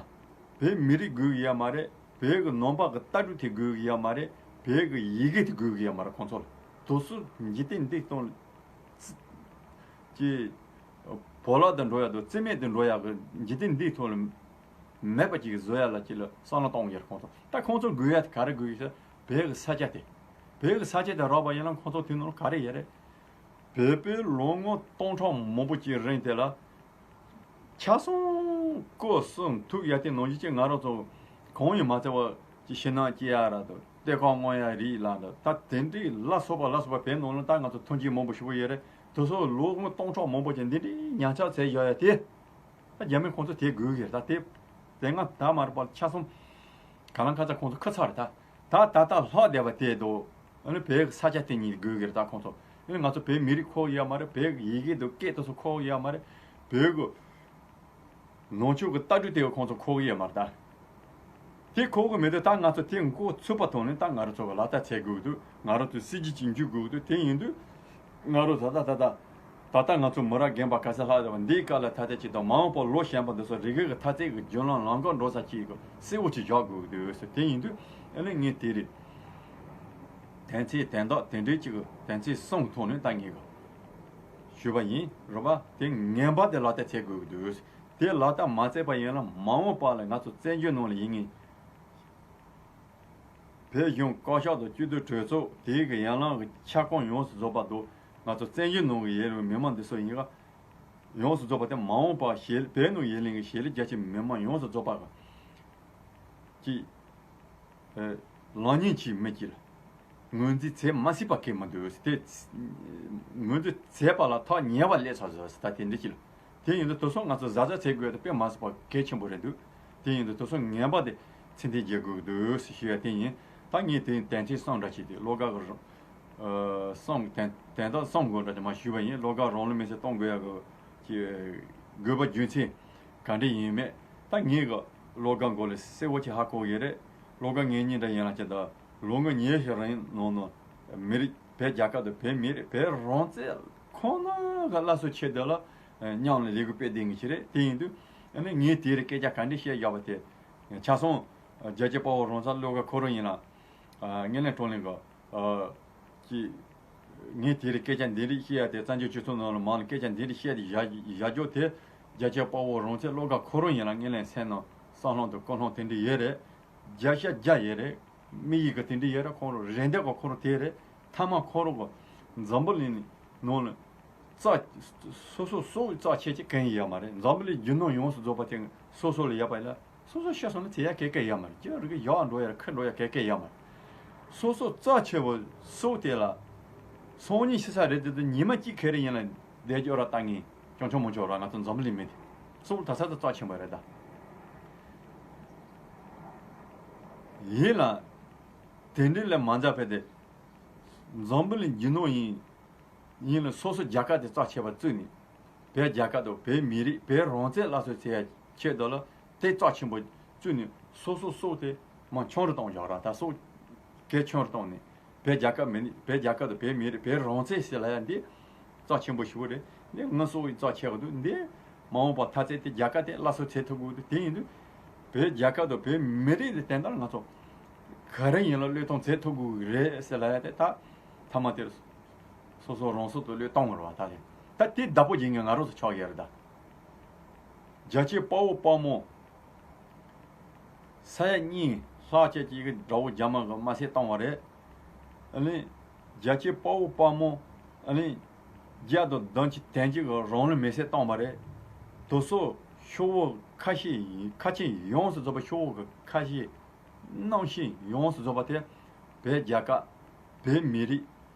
བོད་མི་རིགས་དགོས་གི་ཡ་མ་རེད། བོད་ཀྱི་ནང་པ་གི་ལྟ་གྲུབ་དེ་དགོས་གི་ཡ་མ་རེད། བོད་ཀྱི་ཡི་གེ་དེ་དགོས་གི་ཡ་མ་རེད། ཁོང་ཚོ་ལ་དུ་སུ་འཇིག་རྟེན་འདི་སྟོང་ལ་ཀྱི་བོ་ལ་དུ་འགྲོ་ཡ་དུ་རྩིས་མེད་དུ་འགྲོ་ཡ་གི་འཇིག་རྟེན་འདིའི་ཐོག་ལ་མེད་པ་ཅིག་བཟོ་ཡ་ལ་ཅིག་ལ་བསམ་བློ་གཏོང་གི་ཡོད་རེད། ཁོང་ཚོ་ད་ཁོང་ཚོ་དགོས་ཡ་དེ་ག་རེ་དགོས་ཡོད་ཟེར་བོད་ཀྱི་ས་ཆ་དེ་བོད་ཀྱི་ས་ཆ་དེ་རག་པ་ཡིན་ན་ཁོང་ཚོ་དེ་ནང་ལ་ག་རེ་ཡོད་རེད། བོད་པའི་ལོ་ངོ་སྟོང་ཕྲག་མང་པོ་ཅིག་རིང་དེ་ལ་ཆ་ཚང་ཀོ་གསུམ་ཐུག་ཡ་དེ་ནང་བཞིན་ཅིག་ང་རང་ཚོ་གང་ཡིན་མ་ཚད་པ་ཅིག་ཕྱི་ནང་སྐྱེ་ཡ་ར་དང་ལྟེ་ཁོག་རྔོ་ཡ་རིགས་ལ་དང་ད་དེ་འདྲའི་ལ་སོགས་པ་ལ་སོགས་པ་བོད་ནང་ལ་ད་ང་ཚོ་ཐོན་སྐྱེད་མང་པོ་ཞིག་པོ་ཡོད་རེད། དེ་ཚོ་ལོ་ངོ་སྟོང་ཕྲག་མང་པོ་ཅིག་འདི་འདྲའི་ཉམས་ཆག་བྱས་ཡོད་ཡ་དེ། ད་རྒྱ་མི་ཁོང་ཚོ་དེ་དགོས་ཀྱི་རེད། ད་དེ་དེ་སྔ་ད་མ་རེད་པ་ཆ་གསུམ་ག་ལ་ཁ་ཚ་ཁོང་ཚོ་ཁ་ཚ་རེད། ད་ད་ད་ལྟ་ལྷག་བསྡད་པ་དེ་དོ་ཨ་ནི་བོད་ཀྱི་ས་ཆ་དེ་ཉིད་དགོས་ཀྱི་རེད། ད་ཁོང་ཚོ་ཨ་ནི་ང་ཚོ་བོད་མི་རིགས་ཁོག་ཡོད་མ་རེད། བོད་ཀྱི་ཡི་གེ་དང་སྐད་དེ་ཚོ་ཁོག་ཡོད་མ་རེད། བོད་ཀྱི་ནང་ཆོས་ཀྱི་ལྟ་གྲུབ་དེ་ཁོང་ཚོ་ཁོག་ཡོད་མ་རེད། ད་དེ་ཁོག་གི་མེད་དུས་ད་ང་ཚོ་དེ་མགོ་ཚོས་པ་ཐོག་ནས་ད་ང་རང་ཚོ་གི་ལག་བསྟར་བྱེད་དགོས་འདུག་ང་རང་ཚོ་སྲིད་ཇུས་ཅིག་འཇུག་དགོས་འདུག་དེ་ཡིན་དུས་ང་རང་ད་ལྟ་ད་ལྟ་ད་ལྟ་ང་ཚོ་མི་རབས་རྒན་པ་ག་ས་ལྷག་ཡོད་པ་འདིའི་སྐབས་ལ་ཐ་དད་ཅིག་དང་མ་འོངས་པར་ལོ་གཞོན་པ་འདི་ཚོ་རིག་གནས་ཀྱི་འཐབ་རྩོད་ཀྱི་རྒྱུན་ལམ་ལམ་ཁ་འགྲོ་ས་ཅིག་གི་གསལ་བོ་ཅིག་བཞག་དགོས་འདུག་ཟེར། དེ་ཡིན་དུས་ཨ་ནི་ངས་དེ་རེད། དོན་ཚན་དོན་དག་དེ་འདྲའི་ཅིག་གི་དོན་ཚན་གསུམ་གྱི་ཐོག་ནས་ད་ངས་གི་ཞུས་པ་ཡིན་རེད་པ། དེ་ངན་པ་དེ་ལག་བསྟར་བྱེད་དགོས་ཀྱི་འདུག་དེ་ལག་བསྟར་མ་བྱས་པ་ཡིན་ན་མ་འོངས་པ་ལ་ང་ཚོ་བཙན་བྱོལ་ནང་ལ་ཡིན་ངེས། བོད་གཞུང་བཀའ་ཤག་དང་སྤྱི་འཐུས་གྲོས་ཚོགས་དེའི་གི་ཡན་ལག་གི་ཁྱབ་ཁོངས་ཡོངས་སུ་རྫོགས་པ་དང་ང་ཚོ་བཙན་བྱོལ་ནང་གི་ཡོད་པའི་མི་མང་འདི་ཚོ་ཡིན་ག་ཡོངས་སུ་རྫོགས་པ་དེ་མ་འོངས་པ་ཞལ་བོད་ནང་ཡོད་ལེ་གི་ཞལ་ལས་རྒྱ་ཆེ་མི་མང་ཡོངས་སུ་རྫོགས་པ་གི་ཅིག་ཨེ། ལག་ཉེས་ཆེ་མི་གཅིག་ལ་ངོས་འཛིན་བྱེད་མ་སྲིད་པ་གལ་མི་འདུག་དེ་ངོས་འཛིན་བྱས་པ་ལ་ཐག་ཉེ་བ་སླེབས་ཚར་ཟེར་ད་དེ་འདྲ་ཅིག་ལ། དེ་ཡིན་དུས་དེ་ཚོ་ང་ཚོ་གཟབ་གཟབ་བྱེད་དགོས་དེ་དཔེ་མ་སྲིད་པ་གལ་ཆེན་པོ་རེད་འདུག་དེ་ཡིན་དུས་དེ་ཚོ་ངན་པ་དེ་ཚད་ལྡན་བྱེད་དགོས་འདུག་ཞུ་ཡ་དེ་ཡིན། ད་ངས་དེ་དོན་ཚན་གསུམ་འདྲ་ཅིག་དེ་བློ་དགའ་གི་རང་གསུམ་དོན་དོན་དག་གསུམ་དགོས་འདྲ་ཅིག་མ་ཞུས་པ་ཡིན། བློ་དགའ་རང་ལུས་མེར་སྲེག་གཏོང་དགོས་ཡ་གི་ཀྱི་དགོས་པ་རྒྱུ་མཚན་ག་འདྲ་ཡིན་མེད་ད་ངས་གི་བློ་དགའ་མགོ་ལ་གསལ་བོ་ཅིག་ཧ་གོ་ཡོད་རེད། བློ་དགའ་ངེད་གཉིས་འདྲ་ཡིན་ལ་ཅི་ད་ལོ་ངོ་ཉི་ཤུ་རིང་ནང་ནང་མི་རིགས་བོད་རྒྱལ་ཁབ་དང་བོད་མི་རིགས་བོད་རང་བཙན་ཁོ་ན་གི་སླར་གསོ་ཆེད་དུ་ལ་མཉམ་ལ་ལས་འགུལ་སྤེལ་བསྡད་མཁན་ཞིག་རེད། དེ་ཡིན་དུས་ཨ་ནི་ངས་དེ་རིང་སྐད་ཆ་ག་འདྲ་བཤད་བཞག་པ་དེ་ཆ་ཚང་རྒྱལ་གཅེས་དཔའ་བོ་རང་ཚ་བློ་དགའ་ཁོ་རང་ཡིན་ལ་ངན་ལན་གྲོང་གླིང་གི་ཀྱི། ངས་དེ་རིང་སྐད་ཆ་འདི་རིགས་བཤད་ཡ་དེ་བཙན་བྱོལ་སྤྱི་ཚོགས་ནང་ལ་མང་ལ་སྐད་ཆ་འདི་རིགས་བཤད་དེ་བཞག་བཞག་རྒྱུ་དེ་རྒྱལ་གཅེས་དཔའ་བོ་རང་ཚེ་བློ་དགའ་ཁོ་རང་ཡིན་ལ་ངན་ལན་སེམས་ནང་བསམ་བློ་དང་ཀུན་སློང་དེ་འདྲ་ཡོད་རེད། བརྒྱ་ཆ་བརྒྱ་ཡོད་རེད། དམིགས་ཡུལ་གི་དེ་འདྲ་ཡོད་ར། ཁོང་རང་རེ་འདོད་གི་ཁོང་རང་དེ་རེད། མཐའ་མ་ཁོང་རང་གི་འཛམ་བུ་གླིང་ནང་ལ་རྩ་སོ་སོ་སོ་བའི་རྩ་ཆེ་ཅིག་གང་ཡང་ཡོད་མ་རེད། འཛམ་བུ་གླིང་རྒྱུ་ནོར་ཡོངས་སུ་རྫོགས་པ་དེ་སོ་སོ་ལ་ཡོད་པ་ཡིན་ན། སོ་སོ་ཤི་སོང་ན་ཚེ་ཡ་གེ་གེ་ཡོད་མ་རེད། རྒྱུ་རིགས་ཡག་འགྲོ་ཡ་ཁུར་འགྲོ་ཡ་གེ་གེ་ཡོད་མ་རེད། སོ་སོ་རྩ་ཆེ་བོ་སོ་དེ་ལ་སང་ཉིན་ཤི་ས་རེད་དེ། དུས་ཉི་མ་གཅིག་ཁེ་རེ་ཡིན་ལ་བསྡད་རྒྱུ་ར་ལྟ་ངན་ཅང་ཆོག་མ་ཆོག་ར། ང་ཚོ་འཛམ་བུ་གླིང་མི་དེ་སོ་ད་ས་ད་རྩ་ཆེན་པོ་རེད་ད། ཡིན་ལ་དེ་འདྲའི་ལས་མ་འཛའ་བས་དེ། འཛམ་བུ་གླིང་རྒྱུ་ནོར་ཡིན། ཡིན་ལ་སོ་སོ་རྒྱལ་ཁབ་དེ་རྩ་ཆེ་བ་བརྩིས་ནས། བོད་རྒྱལ་ཁབ་དང་བོད་མི་རིགས། བོད་རང་བཙན་སླར་གསོ་བྱེད་ཡ་ཆེད་དུ་ལ་དེ་རྩ་ཆེན་པོ་བརྩིས་ནས། སོ་སོ་སོ་དེ་མ་ཆུང་རུ་བཏང་བཞག་ར། ད་སོ་གལ་ཆུང་རུ་བཏང་ནས། བོད་རྒྱལ་ཁབ་མི་རིགས། བོད་རྒྱལ་ཁབ་དང་བོད་མི་རིགས། བོད་རང་བཙན་ཟེར་ལབ་ཡ་འདི་རྩ་ཆེན་པོ་ཞིག་རེད། འདི་ང་སོ་བའི་རྩ་ཆེ་བ་འདུག་འདི་མ་འོངས་པ་མཐའ་ཚད་དེ་རྒྱལ་ཁབ་དེ་སླར་གསོ་བྱེད་ཐུབ་དགོས་འདུག་དེ་ཡིན་དུས་བོད་རྒྱལ་ཁབ་དང་བོད་མི་རིགས་དེ་དེ་འདྲ་ང་ཚོ་ག་རེ་ཡིན་ལ་བློས་གཏོང་བྱེད་ཐུབ་དགོས་ཀྱི་རེད་ཟེར་ལབ་ཡ་དེ། ད་མཐའ་མ་དེར་སོ་སོ་རང་སོ་དུ་བློས་གཏོང་བར་བ་ད་རེད། ད་དེ་བདག་པོ་བྱེད་མཁན་ང་རང་ཚོ་ཆགས་ཡོད་རེད་ད། རྒྱལ་གཅེས་དཔའ་བོ་དཔའ་མོ་ས་ཡ་གཉིས་ལྷག་ཅིག་ཅིག་གི་དགྲ་བོ་རྒྱ་དམར་གྱིས་མ་བསད་བཏང་བ་རེད། ཨ་ནི་རྒྱལ་གཅེས་དཔའ་བོ་དཔའ་མོ། ཨ་ནི་བརྒྱ་དང་བདུན་ཅུ་དོན་གཅིག་གིས་རང་ལུས་མེར་སྲེག་བཏང་བ་རེད། དེ་ཚོ་ཤོག་བུ་ཁ་ཤས་ཡིན། ཁ་ཆེམས་ཡོངས་སུ་རྫོགས་པ། ཤོག་བུ་གི་ཁ་ཤས། རྣམ་ཤེས་ཡོངས་སུ་རྫོགས་པ་དེ་བོད་རྒྱལ་ཁབ། བོད་མི་རིགས།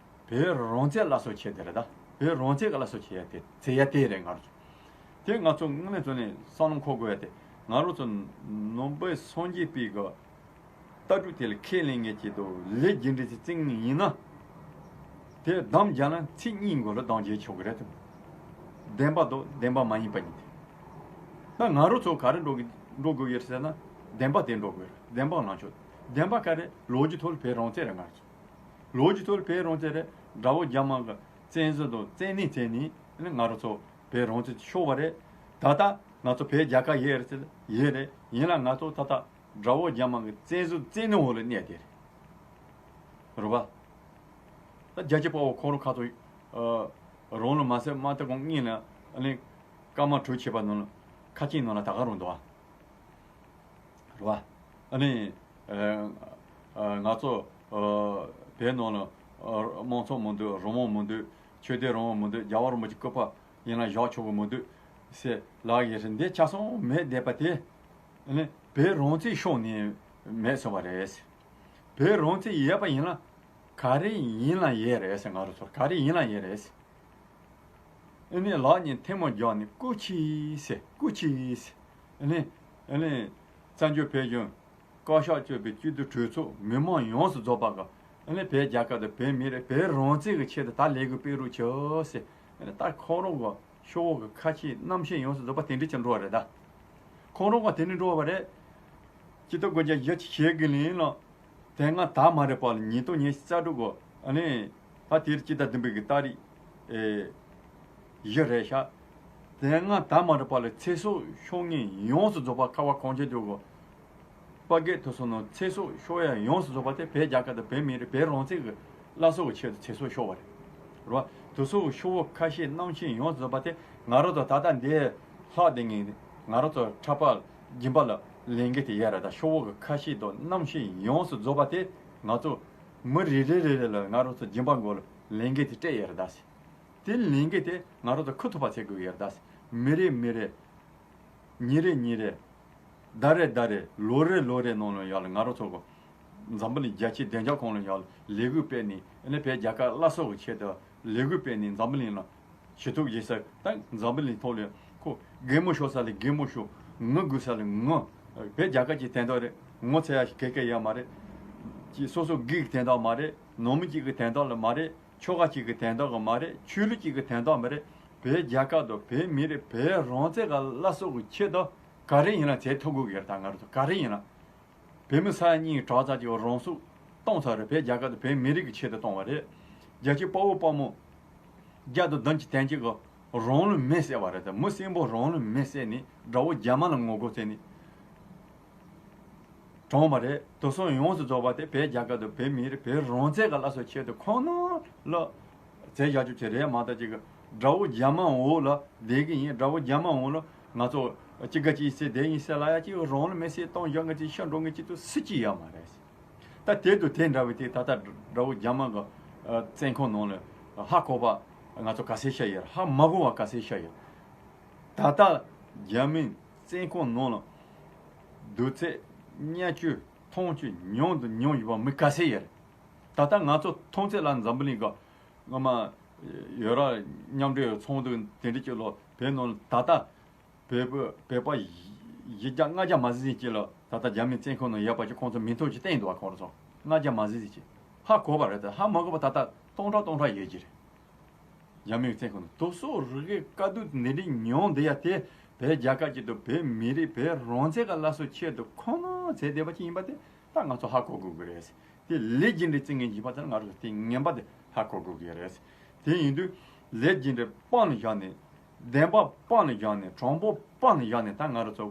བོད་རང་བཙན་སླར་གསོ་བྱེད་དེ་རེད་ད། བོད་རང་བཙན་གྱི་སླར་གསོ་བྱེད་ཡ་དེ་བྱེད་ཡ་དེ་རེད། ང་རང་ཚོ་དེ་ང་ཚོ་དངོས་གནས་དྲང་གནས་བསམ་བློ་འཁོར་དགོས་ཡ་དེ། ང་རང་ཚོ་ནང་པའི་སངས་རྒྱས་པའི་གི་ལྟ་གྲུབ་དེ་ལ་ཁས་ལེན་མཁན་ཅིག་དང་ལས་རྒྱུ་འབྲས་ཅིག་བརྩི་མཁན་ཡིན་ན། དེ་དམ་བཅའ་ན་ཚིག་གཉིས་མགོ་ལ་དམ་བཅའ་ཆོག་གི་རེད་དམ། བདེན་པ་དང་བདེན་པ་མ་ཡིན་པ་གཉིས་དེ། ད་ང་རང་ཚོ་ག་རེ་འགྲོ་གི་འགྲོ་དགོས་ཡོད་ཟེར་ན། བདེན་པ་དེ་འགྲོ་དགོས་རེད། བདེན་པ་ལངས་ཆོག་བདེན་པ་ག་རེ། ལོ་རྒྱུས་ཐོག་ལ་བོད་རང་བཙན་རེད། ང་ཚོ་ལོ་རྒྱུས་ཐོག་ལ་བོད་རང་བཙན་རེད། དགྲ་བོ་རྒྱ་དམར་གྱིས་བཙན་བཟུང་དང་བཙན་གནོན་བྱས་ནས་ནི་ང་རང་ཚོ་བོད་རང་བཙན་ཤོར་བ་རེད། ད་ལྟ་ང་ཚོ་བོད་རྒྱལ་ཁབ་ཡོད་རེད་ཟེར། ཡོད་རེད། ཡིན་ལ་ང་ཚོ་ད་ལྟ་དགྲ་བོ་རྒྱ་དམར་གྱི་བཙན་བཟུང་བཙན་གནོན་འོག་ལ་གནས་བསྡད་རེད། རེད་པ། ད་རྒྱལ་གཅེས་དཔའ་བོ་ཁོང་རང་ཁ་ཐུག་ཨ། རང་ལུས་མ་བསད་མ་ཐུབ་གོང་གཉིས་ལ་ཨ་ནི་སྐར་མ་དྲུག་ཕྱིན་པ་ནང་ལ་ཁ་ཆེམས་ནང་ལ་ད་ག་རང་འདུག་ཨ། རེད་པ། ཨ་ནི་ཨ། ཨ། ང་ཚོ་ཨ། བོད་ནང་ལ་ཨ། དམངས་གཙོ་མི་འདུག་རང་དབང་མི་འདུག་ཆོས་དད་རང་དབང་མི་འདུག་རྒྱལ་བ་རིན་པོ་ཆེའི་སྐུ་པར་ཡིན་ན་བཞག་ཆོག་གི་མི་འདུག་ཟེར་ལབ་ཡོད་རེད། འདི་ཆ་ཚང་མེད་བསྡད་པ་དེ། ཨ་ནི་བོད་རང་བཙན་ཤོར་ནས་མེད་སོང་བ་རེད། བོད་རང་བཙན་ཡོད་པ་ཡིན་ན་ག་རེ་ཡིན་ལ་ཡོད་རེད་ཟེར། ང་རང་ཚོར་ག་རེ་ཡིན་ལ་ཡོད་རེད་ཟེར། ཨ་ནི་ལག་གཉིས་ཐལ་མོ་སྦྱར་ནས་སྐུ་མཁྱེན་ཟེར། སྐུ་མཁྱེན་ཟེར། ཨ་ནི་ཨ་ནི་བཙན་བྱོལ་བོད་གཞུང་བཀའ་ཤག་གཙོས་པའི་སྤྱི་འཐུས་གྲོས་ཚོགས་མི་མང་ཡོངས་སུ་རྫོགས་པ་གིས་ཨ་ནི་བོད་རྒྱལ་ཁབ་དང་བོད་མི་རིགས་བོད་རང་བཙན་གྱི་ཆེད་དུ་ད་ལས་འགུལ་སྤེལ་རོགས་བྱོས་ཟེར། ཨ་ནི་ད་ཁོང་རང་གི་ཤོག་བུ་གི་ཁ་ཆེམས་རྣམ་ཤེས་ཡོངས་སུ་རྫོགས་པ་དེ་འདྲ་ཅིག་འགྲོ་བ་རེད་ད། ཁོང་རང་གི་དེ་འདྲ་འགྲོ་བ་རེད། སྤྱི་ཟླ་དགུ་བརྒྱ་བཞི་བཅུ་ཞེ་དགུ་ལིང་ལ་དེ་སྔ་ད་མ་རེད་པ་ལ་ཉིས་སྟོང་ཉི་ཤུ་རྩ་དྲུག་གི་ཨ་ནི་ད་དེར་སྤྱི་ཟླ་བདུན་པའི་གི་ཏ་རིག་ཨེ་བཞི་རེད་ཤག་དེ་སྔ་ད་མ་རེད་པ་ལ་ཚེ་སྲོག་ཤོར་མཁན་ཡོངས་སུ་རྫོགས་པ། ཁ་བ་གངས་ཅན་ལྗོངས་ཀྱི་དཔའ་རྒོད་དེ་ཚོ་ནང་ཚེ་སྲོག་ཤོར་ཡ་ཡོངས་སུ་རྫོགས་པ་དེ་བོད་རྒྱལ་ཁབ་དང་བོད་མི་རིགས་བོད་རང་བཙན་གྱི་སླར་གསོ་གི་ཆེད་དུ་ཚེ་སྲོག་ཤོར་བ་རེད། རེད་པ། དེ་ཚོ་གི་ཤོག་བུ་ཁ་ཤས་རྣམ་ཤེས་ཡོངས་སུ་རྫོགས་པ་དེ་ང་རང་ཚོ་ད་ལྟ་འདིར་ལྷག་བསྡད་མཁན་ང་རང་ཚོ་འཁྲབ་པ་སྦྱིན་པ་ལ་ལས་འགན་དེ་ཡོད་རེད་ད། ཤོག་བུ་གི་ཁ་ཤས་དང་རྣམ་ཤེས་ཡོངས་སུ་རྫོགས་པ་དེ་ང་ཚོ་མི་རེ་རེ་རེ་རེ་ལ་ང་རང་ཚོ་སྦྱིན་པ་མགོ་ལ་ལས་འགན་དེ་སྤྲད་ཡོད་རེད་ད་ཟེར། དེ་ལས་འགན་དེ་ང་རང་ཚོ་འཁུར་ཐུབ་པ་བྱེད་དགོས་ཡོད་རེད་ད་ཟེར། མི་རེ་མི་རེ། ཉིན་རེ་ཉིན་རེ། ཟླ་རེ་ཟླ་རེ། ལོ་རེ་ལོ་རེ་ནང་ལ་ཡར་ལ་ང་རང་ཚོ་གི་འཛམ་བུ་གླིང་རྒྱལ་སྤྱིའི་བདེ་འཇགས་ཁང་ལ་ཡར་ལ་ལས་འགུལ་སྤེལ་ནས། ཨ་ནི་བོད་རྒྱལ་ཁབ་སླར་གསོ་གི་ཆེད་དུ་ལས་འགུལ་སྤེལ་ནས། འཛམ་བུ་གླིང་ལ་ཞུ་གཏུག་བྱེད་ས་དང་། འཛམ་བུ་གླིང་ཐོག་ལ་ཁོ་གད་མོ་ཤོར་ས་ལ་གད་མོ་ཤོར། ངུ་དགོས་ས་ལ་ངུ། བོད་རྒྱལ་ཁབ་ཀྱི་དོན་དག་རེད། ངོ་ཚ་ཡ་ཞིག་ག་གེ་ཡོད་མ་རེད། ཅིག་སོ་སོ་སྒེར་གྱི་དོན་དག་མ་རེད། ནང་མི་གཅིག་གི་དོན་དག་ལ་མ་རེད། ཆོལ་ཁ་གཅིག་གི་དོན་དག་གི་མ་རེད། ཆོས་ལུགས་གཅིག་གི་དོན་དག་མ་རེད། བོད་རྒྱལ་ཁབ་དང་བོད་མི་རིགས་བོད་རང་བཙན་གྱི་སླར་གསོ་གི་ཆེད་དུ་ག་རེ་ཡིན་ན་བྱེད་ཐུབ་དགོས་ཀྱི་རེད་ད། ང་རང་ཚོ་ག་རེ་ཡིན་ན། བོད་མི་ས་ཡ་གཉིས་ཀྱི་གྲྭ་ཚང་གཅིག་རང་སྲོག་བཏང་ཚར་རེད། བོད་རྒྱལ་ཁབ་དང་བོད་མི་རིགས་ཀྱི་ཆེད་དུ་བཏང་བ་རེད། རྒྱལ་གཅེས་དཔའ་བོ་དཔའ་མོ་བརྒྱ་དང་བདུན་ཅུ་དོན་གཅིག་གིས་རང་ལུས་མེར་བསྲེགས་པ་རེད་ད། མི་གསོན་པོ་རང་ལུས་མེར་བསྲེགས་ནས་དགྲ་བོ་རྒྱ་དམར་ལ་ངོ་རྒོལ་བྱས་ནས་གྲོངས་པ་རེད། དེ་ཚོ་ཡོངས་སུ་རྫོགས་པ་དེ་བོད་རྒྱལ་ཁབ་དང་བོད་མི་རིགས་བོད་རང་བཙན་གྱི་སླར་གསོའི་ཆེད་དུ་ཁོང་རྣམས་ལ་བྱས་བཞག་རྒྱུ་ཅིག་རེད་མ་གཏོགས། ཅིག་དགྲ་བོ་རྒྱ་དམར་འོག་ལ་བསྡད་ཀྱི་ཡིན། དགྲ་བོ་རྒྱ་དམར་འོག་ལ་ང་ཚོ་གཅིག་དགའ་གཅིག་སེ་བསྡད་ཡིན་ཟེར་ལབ་ཡ་ཅིག་རང་ལུས་མེར་བསྲེགས་བཏང་བཞག་མཁན་ཅིག་ཤི་འགྲོ་མཁན་ཅིག་ཏུ་སུ་གཅིག་ཡོད་མ་རེད། ད་ ད་དེ་དང་དེ་འདྲ་བའི་དེ་ད་ལྟ་དགྲ་བོ་རྒྱ་དམར་གི་ཨ་བཙོན་ཁང་ནང་ལ་ཧ་གོ་བ་ང་ཚོ་ག་ཚད་ཤར་ཡོད་རེད། ཧ་མ་གོ་བ་ག་ཚད་ཤར་ཡོད། ད་ལྟ་རྒྱ་མིའི་བཙོན་ཁང་ནང་ལ་སྡུག་ཚད་བརྙས་བཅོས་མཐོང་བཅོས་མྱོང་དང་མྱོང་བཞིན་པ་མི་ག་ཚད་ཡོད་རེད། ད་ལྟ་ང་ཚོ་མཐོང་ཚད་ལ་འཛམ་བུ་གླིང་གི་སྔོན་མ་ཡོ་རོབ་མཉམ་འབྲེལ་ཚོགས་འདུ་དེ་འདྲ་ཅིག་ལ་བོད་ནང་ལ་ད་ལྟ་བོད་པ་བོད་པ་བཞི་བརྒྱ་ལྔ་བརྒྱ་མ་ཟིན་ཅིག་ལ་ད་ལྟ་རྒྱ་མིའི་བཙོན་ཁང་ནང་ཡོད་པ་ཅིག་ཁོང་ཚོ་མིང་ཐོ་ཅིག་བསྟན་འདུག་བ། ཁོང་ཚོ་ལྔ་བརྒྱ་མ་ཟིན་ཅིག་ཧ་གོ་བ་རེད། ད་ཧ་མ་གོ་བ་ད་ལྟ་སྟོང་ཕྲག་སྟོང་ཕྲག་ཡོད་ཀྱི་རེད། རྒྱ་མིའི་བཙོན་ཁང་ནང་དུ་སོ་རི་གའི་དཀའ་སྡུག་འདི་འདྲའི་མྱོང་བསྡད་ཡ་དེ་བོད་རྒྱལ་ཁབ་ཅིག་དང་བོད་མི་རིགས་བོད་རང་བཙན་གྱི་སླར་གསོའི་ཆེད་དུ་ཁོ་ན་བྱས་བསྡད་པ་ཅིག་ཡིན་པ་དེ་ད་ང་ཚོ་ཧ་གོ་དགོས་ཀྱི་རེད། དེ་ལས་རྒྱུ་འབྲས་བརྩི་མཁན་ཡིན་པ་དེ་ང་རང་ཚོ་དེ་ངན་པ་དེ་ཧ་གོ་དགོས་ཀྱི་རེད། དེ་ཡིན་དུས་ལས་རྒྱུ་འབྲས་སྤང་ནས་བཞག་ནས་བདེན་པ་སྤང་ནས་བཞག་ནས་དྲང་པོ་སྤང་ནས་བཞག་ནས་ད་ང་རང་ཚོ་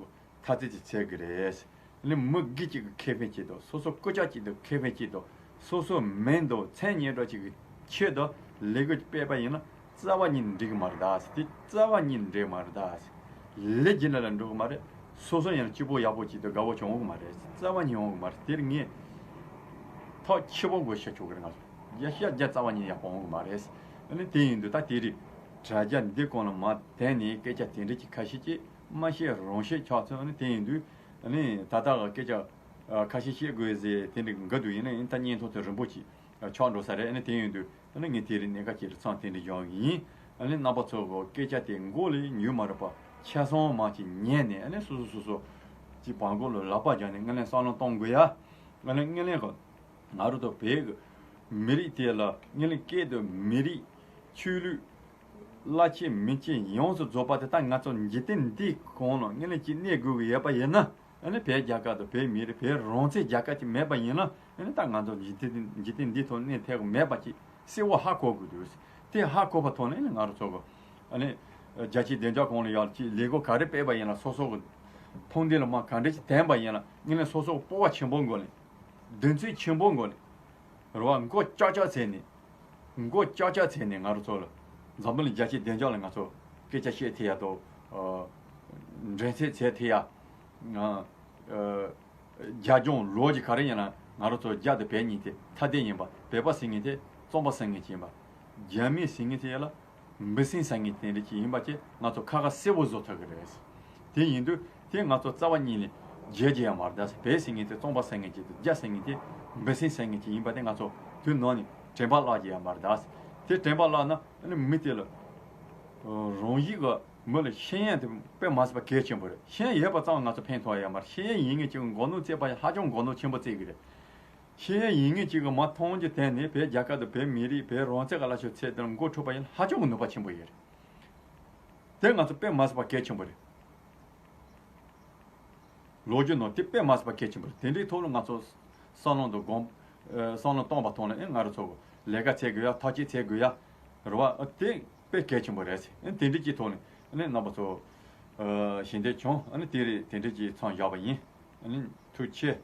ཐ་ཚིག་ཅིག་བྱེད་དགོས་རེད། ཨ་ནི་མི་སྒེར་གཅིག་གི་ཁེ་ཕན་ཆེད་དུ་སོ་སོ་སྐུ་ཕྱག་གཅིག་ཏུ་ཁེ་ཕན་ཆེད་དུ་སོ་སོ་མིང་དང་མཚན་སྙན་གྲགས་གཅིག་གི་ཆེད་དུ་ལས་འགུལ་སྤེལ་པ་ཡིན་ན་རྩ་བ་ཉིད་འགྲིག་གི་མ་རེད་ད་ཟེར། དེ་རྩ་བ་ཉིད་འགྲིག་མ་རེད་ད་ཟེར། ལས་རྒྱུ་འབྲས་ལ་འགྲོ་གི་མ་རེད། སོ་སོ་ཡང་སྐྱིད་པོ་ཡག་པོ་ཅིག་ཏུ་དགའ་བོ་ཅིག་འོང་གི་མ་རེད། རྩ་བ་ཉིད་འོང་གི་མ་རེད། དེར་ངས་ཐག་ཆེ་པོ་དགོས་ཤ་ཆོག་གི་རེད། ང་ཚོ་རྒྱ་ཤ་རྒྱ་རྩ་བ་ཉིད་ཡག་པོ་འོང་གི་མ་རེད། ཨ་ནི་དེ་ཡིན་དུས་ད་དེ་རིང་དྲ་རྒྱ་འདི་གོང་ལ་མ་བསྟན་ནས་སྐད་ཆ་དེ་འདྲ་ཅིག་ཁ་ཤས་ཅིག་མ་བཤད་རང་བཤད་ཆགས་ཚུལ། ཨ་ནི་དེ་ཡིན་དུས་ཨ་ནི་ད་ལྟ་གི་སྐད་ཆ་ཨ་ཁ་ཤས་བཤད་དགོས་ཟེར་དེ་འདྲ་འགའ་འདུག་ཡིན་ན་ཡང་ད་བརྙན་ཐུང་དེ་རིང་པོ་ཅིག་ཆགས་འགྲོ་ས་རེད། ཨ་ནི་དེ་ཡིན་དུས་ཨ་ནི་ངས་དེ་རིང་གནད་འགག་ཅིག་རེད་ཚང་དེ་འདྲ་སྦྱོང་གི་ཡིན། ཨ་ནི་རྣམ་པ་ཚོ་གི་སྐད་ཆ་དེ་མགོ་ལས་མཇུག་མ་རུ་བ་ཆ་ཚང་མ་ཅིག་ཉན་ནས་ཨ་ནི་སོ་སོ་སོ་སོ་ཅིག་བང་མགོ་ལ་ལག་པ་སྦྱར་ནས་དངོས་གནས་བསམ་བློ་གཏོང་དགོས་ཡ། ཨ་ནི་དངོས་གནས་གི་ང་རང་ཚོ་བོད་ཀྱི་མི་རིགས་དེ་ལ་དངོས་གནས་སྐད་དུ་མི་རིགས་ཆོས་ལུགས་བླ་ཆེན་མི་ཆེན་ཡོངས་སུ་རྫོགས་པ་དེ་ད་ང་ཚོ་འཇིག་རྟེན་འདིའི་གོང་ལ་དངོས་གནས་ཀྱི་གནས་དགོས་ཀྱི་ཡོད་པ་ཡིན་ན། ཨ་ནི་བོད་རྒྱལ་ཁབ་དང་བོད་མི་རིགས་བོད་རང་བཙན་རྒྱལ་ཁབ་ཅིག་མེད་པ་ཡིན་ན། ཨ་ནི་ད་ང་ཚོ་འཇིག་རྟེན་འཇིག་རྟེན་འདིའི་ཐོག་གནས་ཐེབས་ཀྱི་མེད་པ་ཅིག་གསལ་བོ་ཧ་གོ་དགོས་འདུག་དེ་ཧ་གོ་བ་ཐོག་ནས་ང་རང་ཚོ་གི་ཨ་ནི་རྒྱལ་སྤྱིའི་བདེ་འཇགས་ཁོངས་ལ་ཡང་ཅིག་ལས་འགུལ་ག་རེ་སྤེལ་བ་ཡིན་ན་སོ་སོ་གི་ཐུགས་འདུན་ལ་མ་ག་འདྲ་ཅིག་དྲན་པ་ཡིན་ན་དངོས་གནས་སོ་སོ་གི་སྤོབས་པ་ཆེན་པོ་དགོས་ནས། གདེང་ཚོད་ཆེན་པོ་དགོས་ནས། རེ་བ་མགོ་ལྕག་ལྕག་བྱས་ནས། མགོ་ལྕག་ལྕག་བྱས་ནས་ང་རང་ཚོ་ལ་འཛམ་བུ་གླིང་རྒྱལ་སྤྱིའི་བདེ་འཇགས་ལ་ང་ཚོ་སྐད་ཆ་བཤད་ཐུབ་ཡ་དང་། ཨ་འགྲན་རྩོད་བྱེད་ཐུབ་ཡ། ང་ཨ་རྒྱབ་ལྗོངས་ལོ་རྒྱུས་ག་རེ་ཡིན་ན་ང་རང་ཚོ་རྒྱ་དང་བོད་གཉིས་དེ་ཐ་དད་ཡིན་པ། བོད་པ་ཟེར་མཁན་དེ་བཙོང་པ་ཟེར་མཁན་ཅིག་ཡིན་པ། རྒྱ་མི་ཟེར་མཁན་དེ་ཡ་ལ་འབུ་སྲིན་ཟེར་མཁན་དེ་འདྲ་ཅིག་ཡིན་པ་ཅིག་ང་ཚོ་ཁ་ཁ་གསལ་པོ་བཟོ་ཐུབ་ཀྱི་རེད། དེ་ཡིན་དུས་དེ་ང་ཚོ་རྩ་བ་ཉིད་ནས་བརྗེད་རྒྱུ་ཡང་མ་རེད་ད། བོད་ཟེར་མཁན་དེ་བཙོང་པ་ཟེར་མཁན་ཅིག་དང་རྒྱ་ཟེར་མཁན་དེ་འབུ་སྲིན་ཟེར་མཁན་ཅིག་ཡིན་པ་དེ་ང་ཚོ་དུས་ནང་ནས་དྲན་པ་བརླག་རྒྱུ་ཡང་མ་རེད་ད། དེ་དྲན་པ་བརླག་ན་ཨ་ནི་མི་དེ་ལ་རང་ཡིག་གི་མི་ལ་ཤེས་ཡོན་དེ་དཔེ་མ་སྲིད་པ་གལ་ཆེན་པོ་རེད། ཤེས་ཡོན་ཡོད་པ་ཙམ་ང་ཚོ་ཕན་ཐོགས་ཡོད་མ་རེད། ཤེས་ཡོན་ཡིན་མཁན་གཅིག་གི་མགོ་གནོན་བྱེད་པ་ཡང་ཧ་ཅང་མགོ་གནོན་ཆེན་པོ་བྱེད་ཀྱི་རེད། ཤེས་ཡོན་ཡིན་མཁན་གཅིག་གི་མ་མཐོང་རྒྱུ་དེ་ནི་བོད་རྒྱལ་ཁབ་དང་བོད་མི་རིགས་བོད་རང་བཙན་གྱི་གླ་ཆ་ཚད་དེར་མགོ་འཁྲུད་པ་ཡིན་ན་ཧ་ཅང་གི་ནུས་པ་ཆེན་པོ་ཡོད་རེད། དེ་ང་ཚོ་དཔེ་མ་སྲིད་པ་གལ་ཆེན་པོ་རེད། ལོ་རྒྱུས་ནང་དེ་དཔེ་མ་སྲིད་པ་གལ་ཆེན་པོ་རེད། དེ་འདྲའི་ཐོག་ལ་ང་ཚོ་བསམ་བློ་དང་སྒོམ། ཨ་བསམ་བློ་གཏོང་བ་ཐོག་ནས་ཨེ་ང་རང་ཚོ་ལས་ཀ་བྱེད་དགོས་ཡ། ཐབས་ཤེས་བྱེད་དགོས་ཡ། རེད་བ། ཨ་དེ་དཔེ་གལ་ཆེན་པོ་རེད། ཨ་དེ་འདྲའི་གི་ཐོག་ནས་ཨ་ནི་རྣམ་པ་ཚོ་ཨ་ཞལ་འདེབས་བྱུང་། ཨ་ནི་དེ་རེད། དེ་འདྲའི་གི་མཚམས་བཞག་པ་ཡིན། ཨ་ནི་ཐུགས་རྗེ་ཆེ།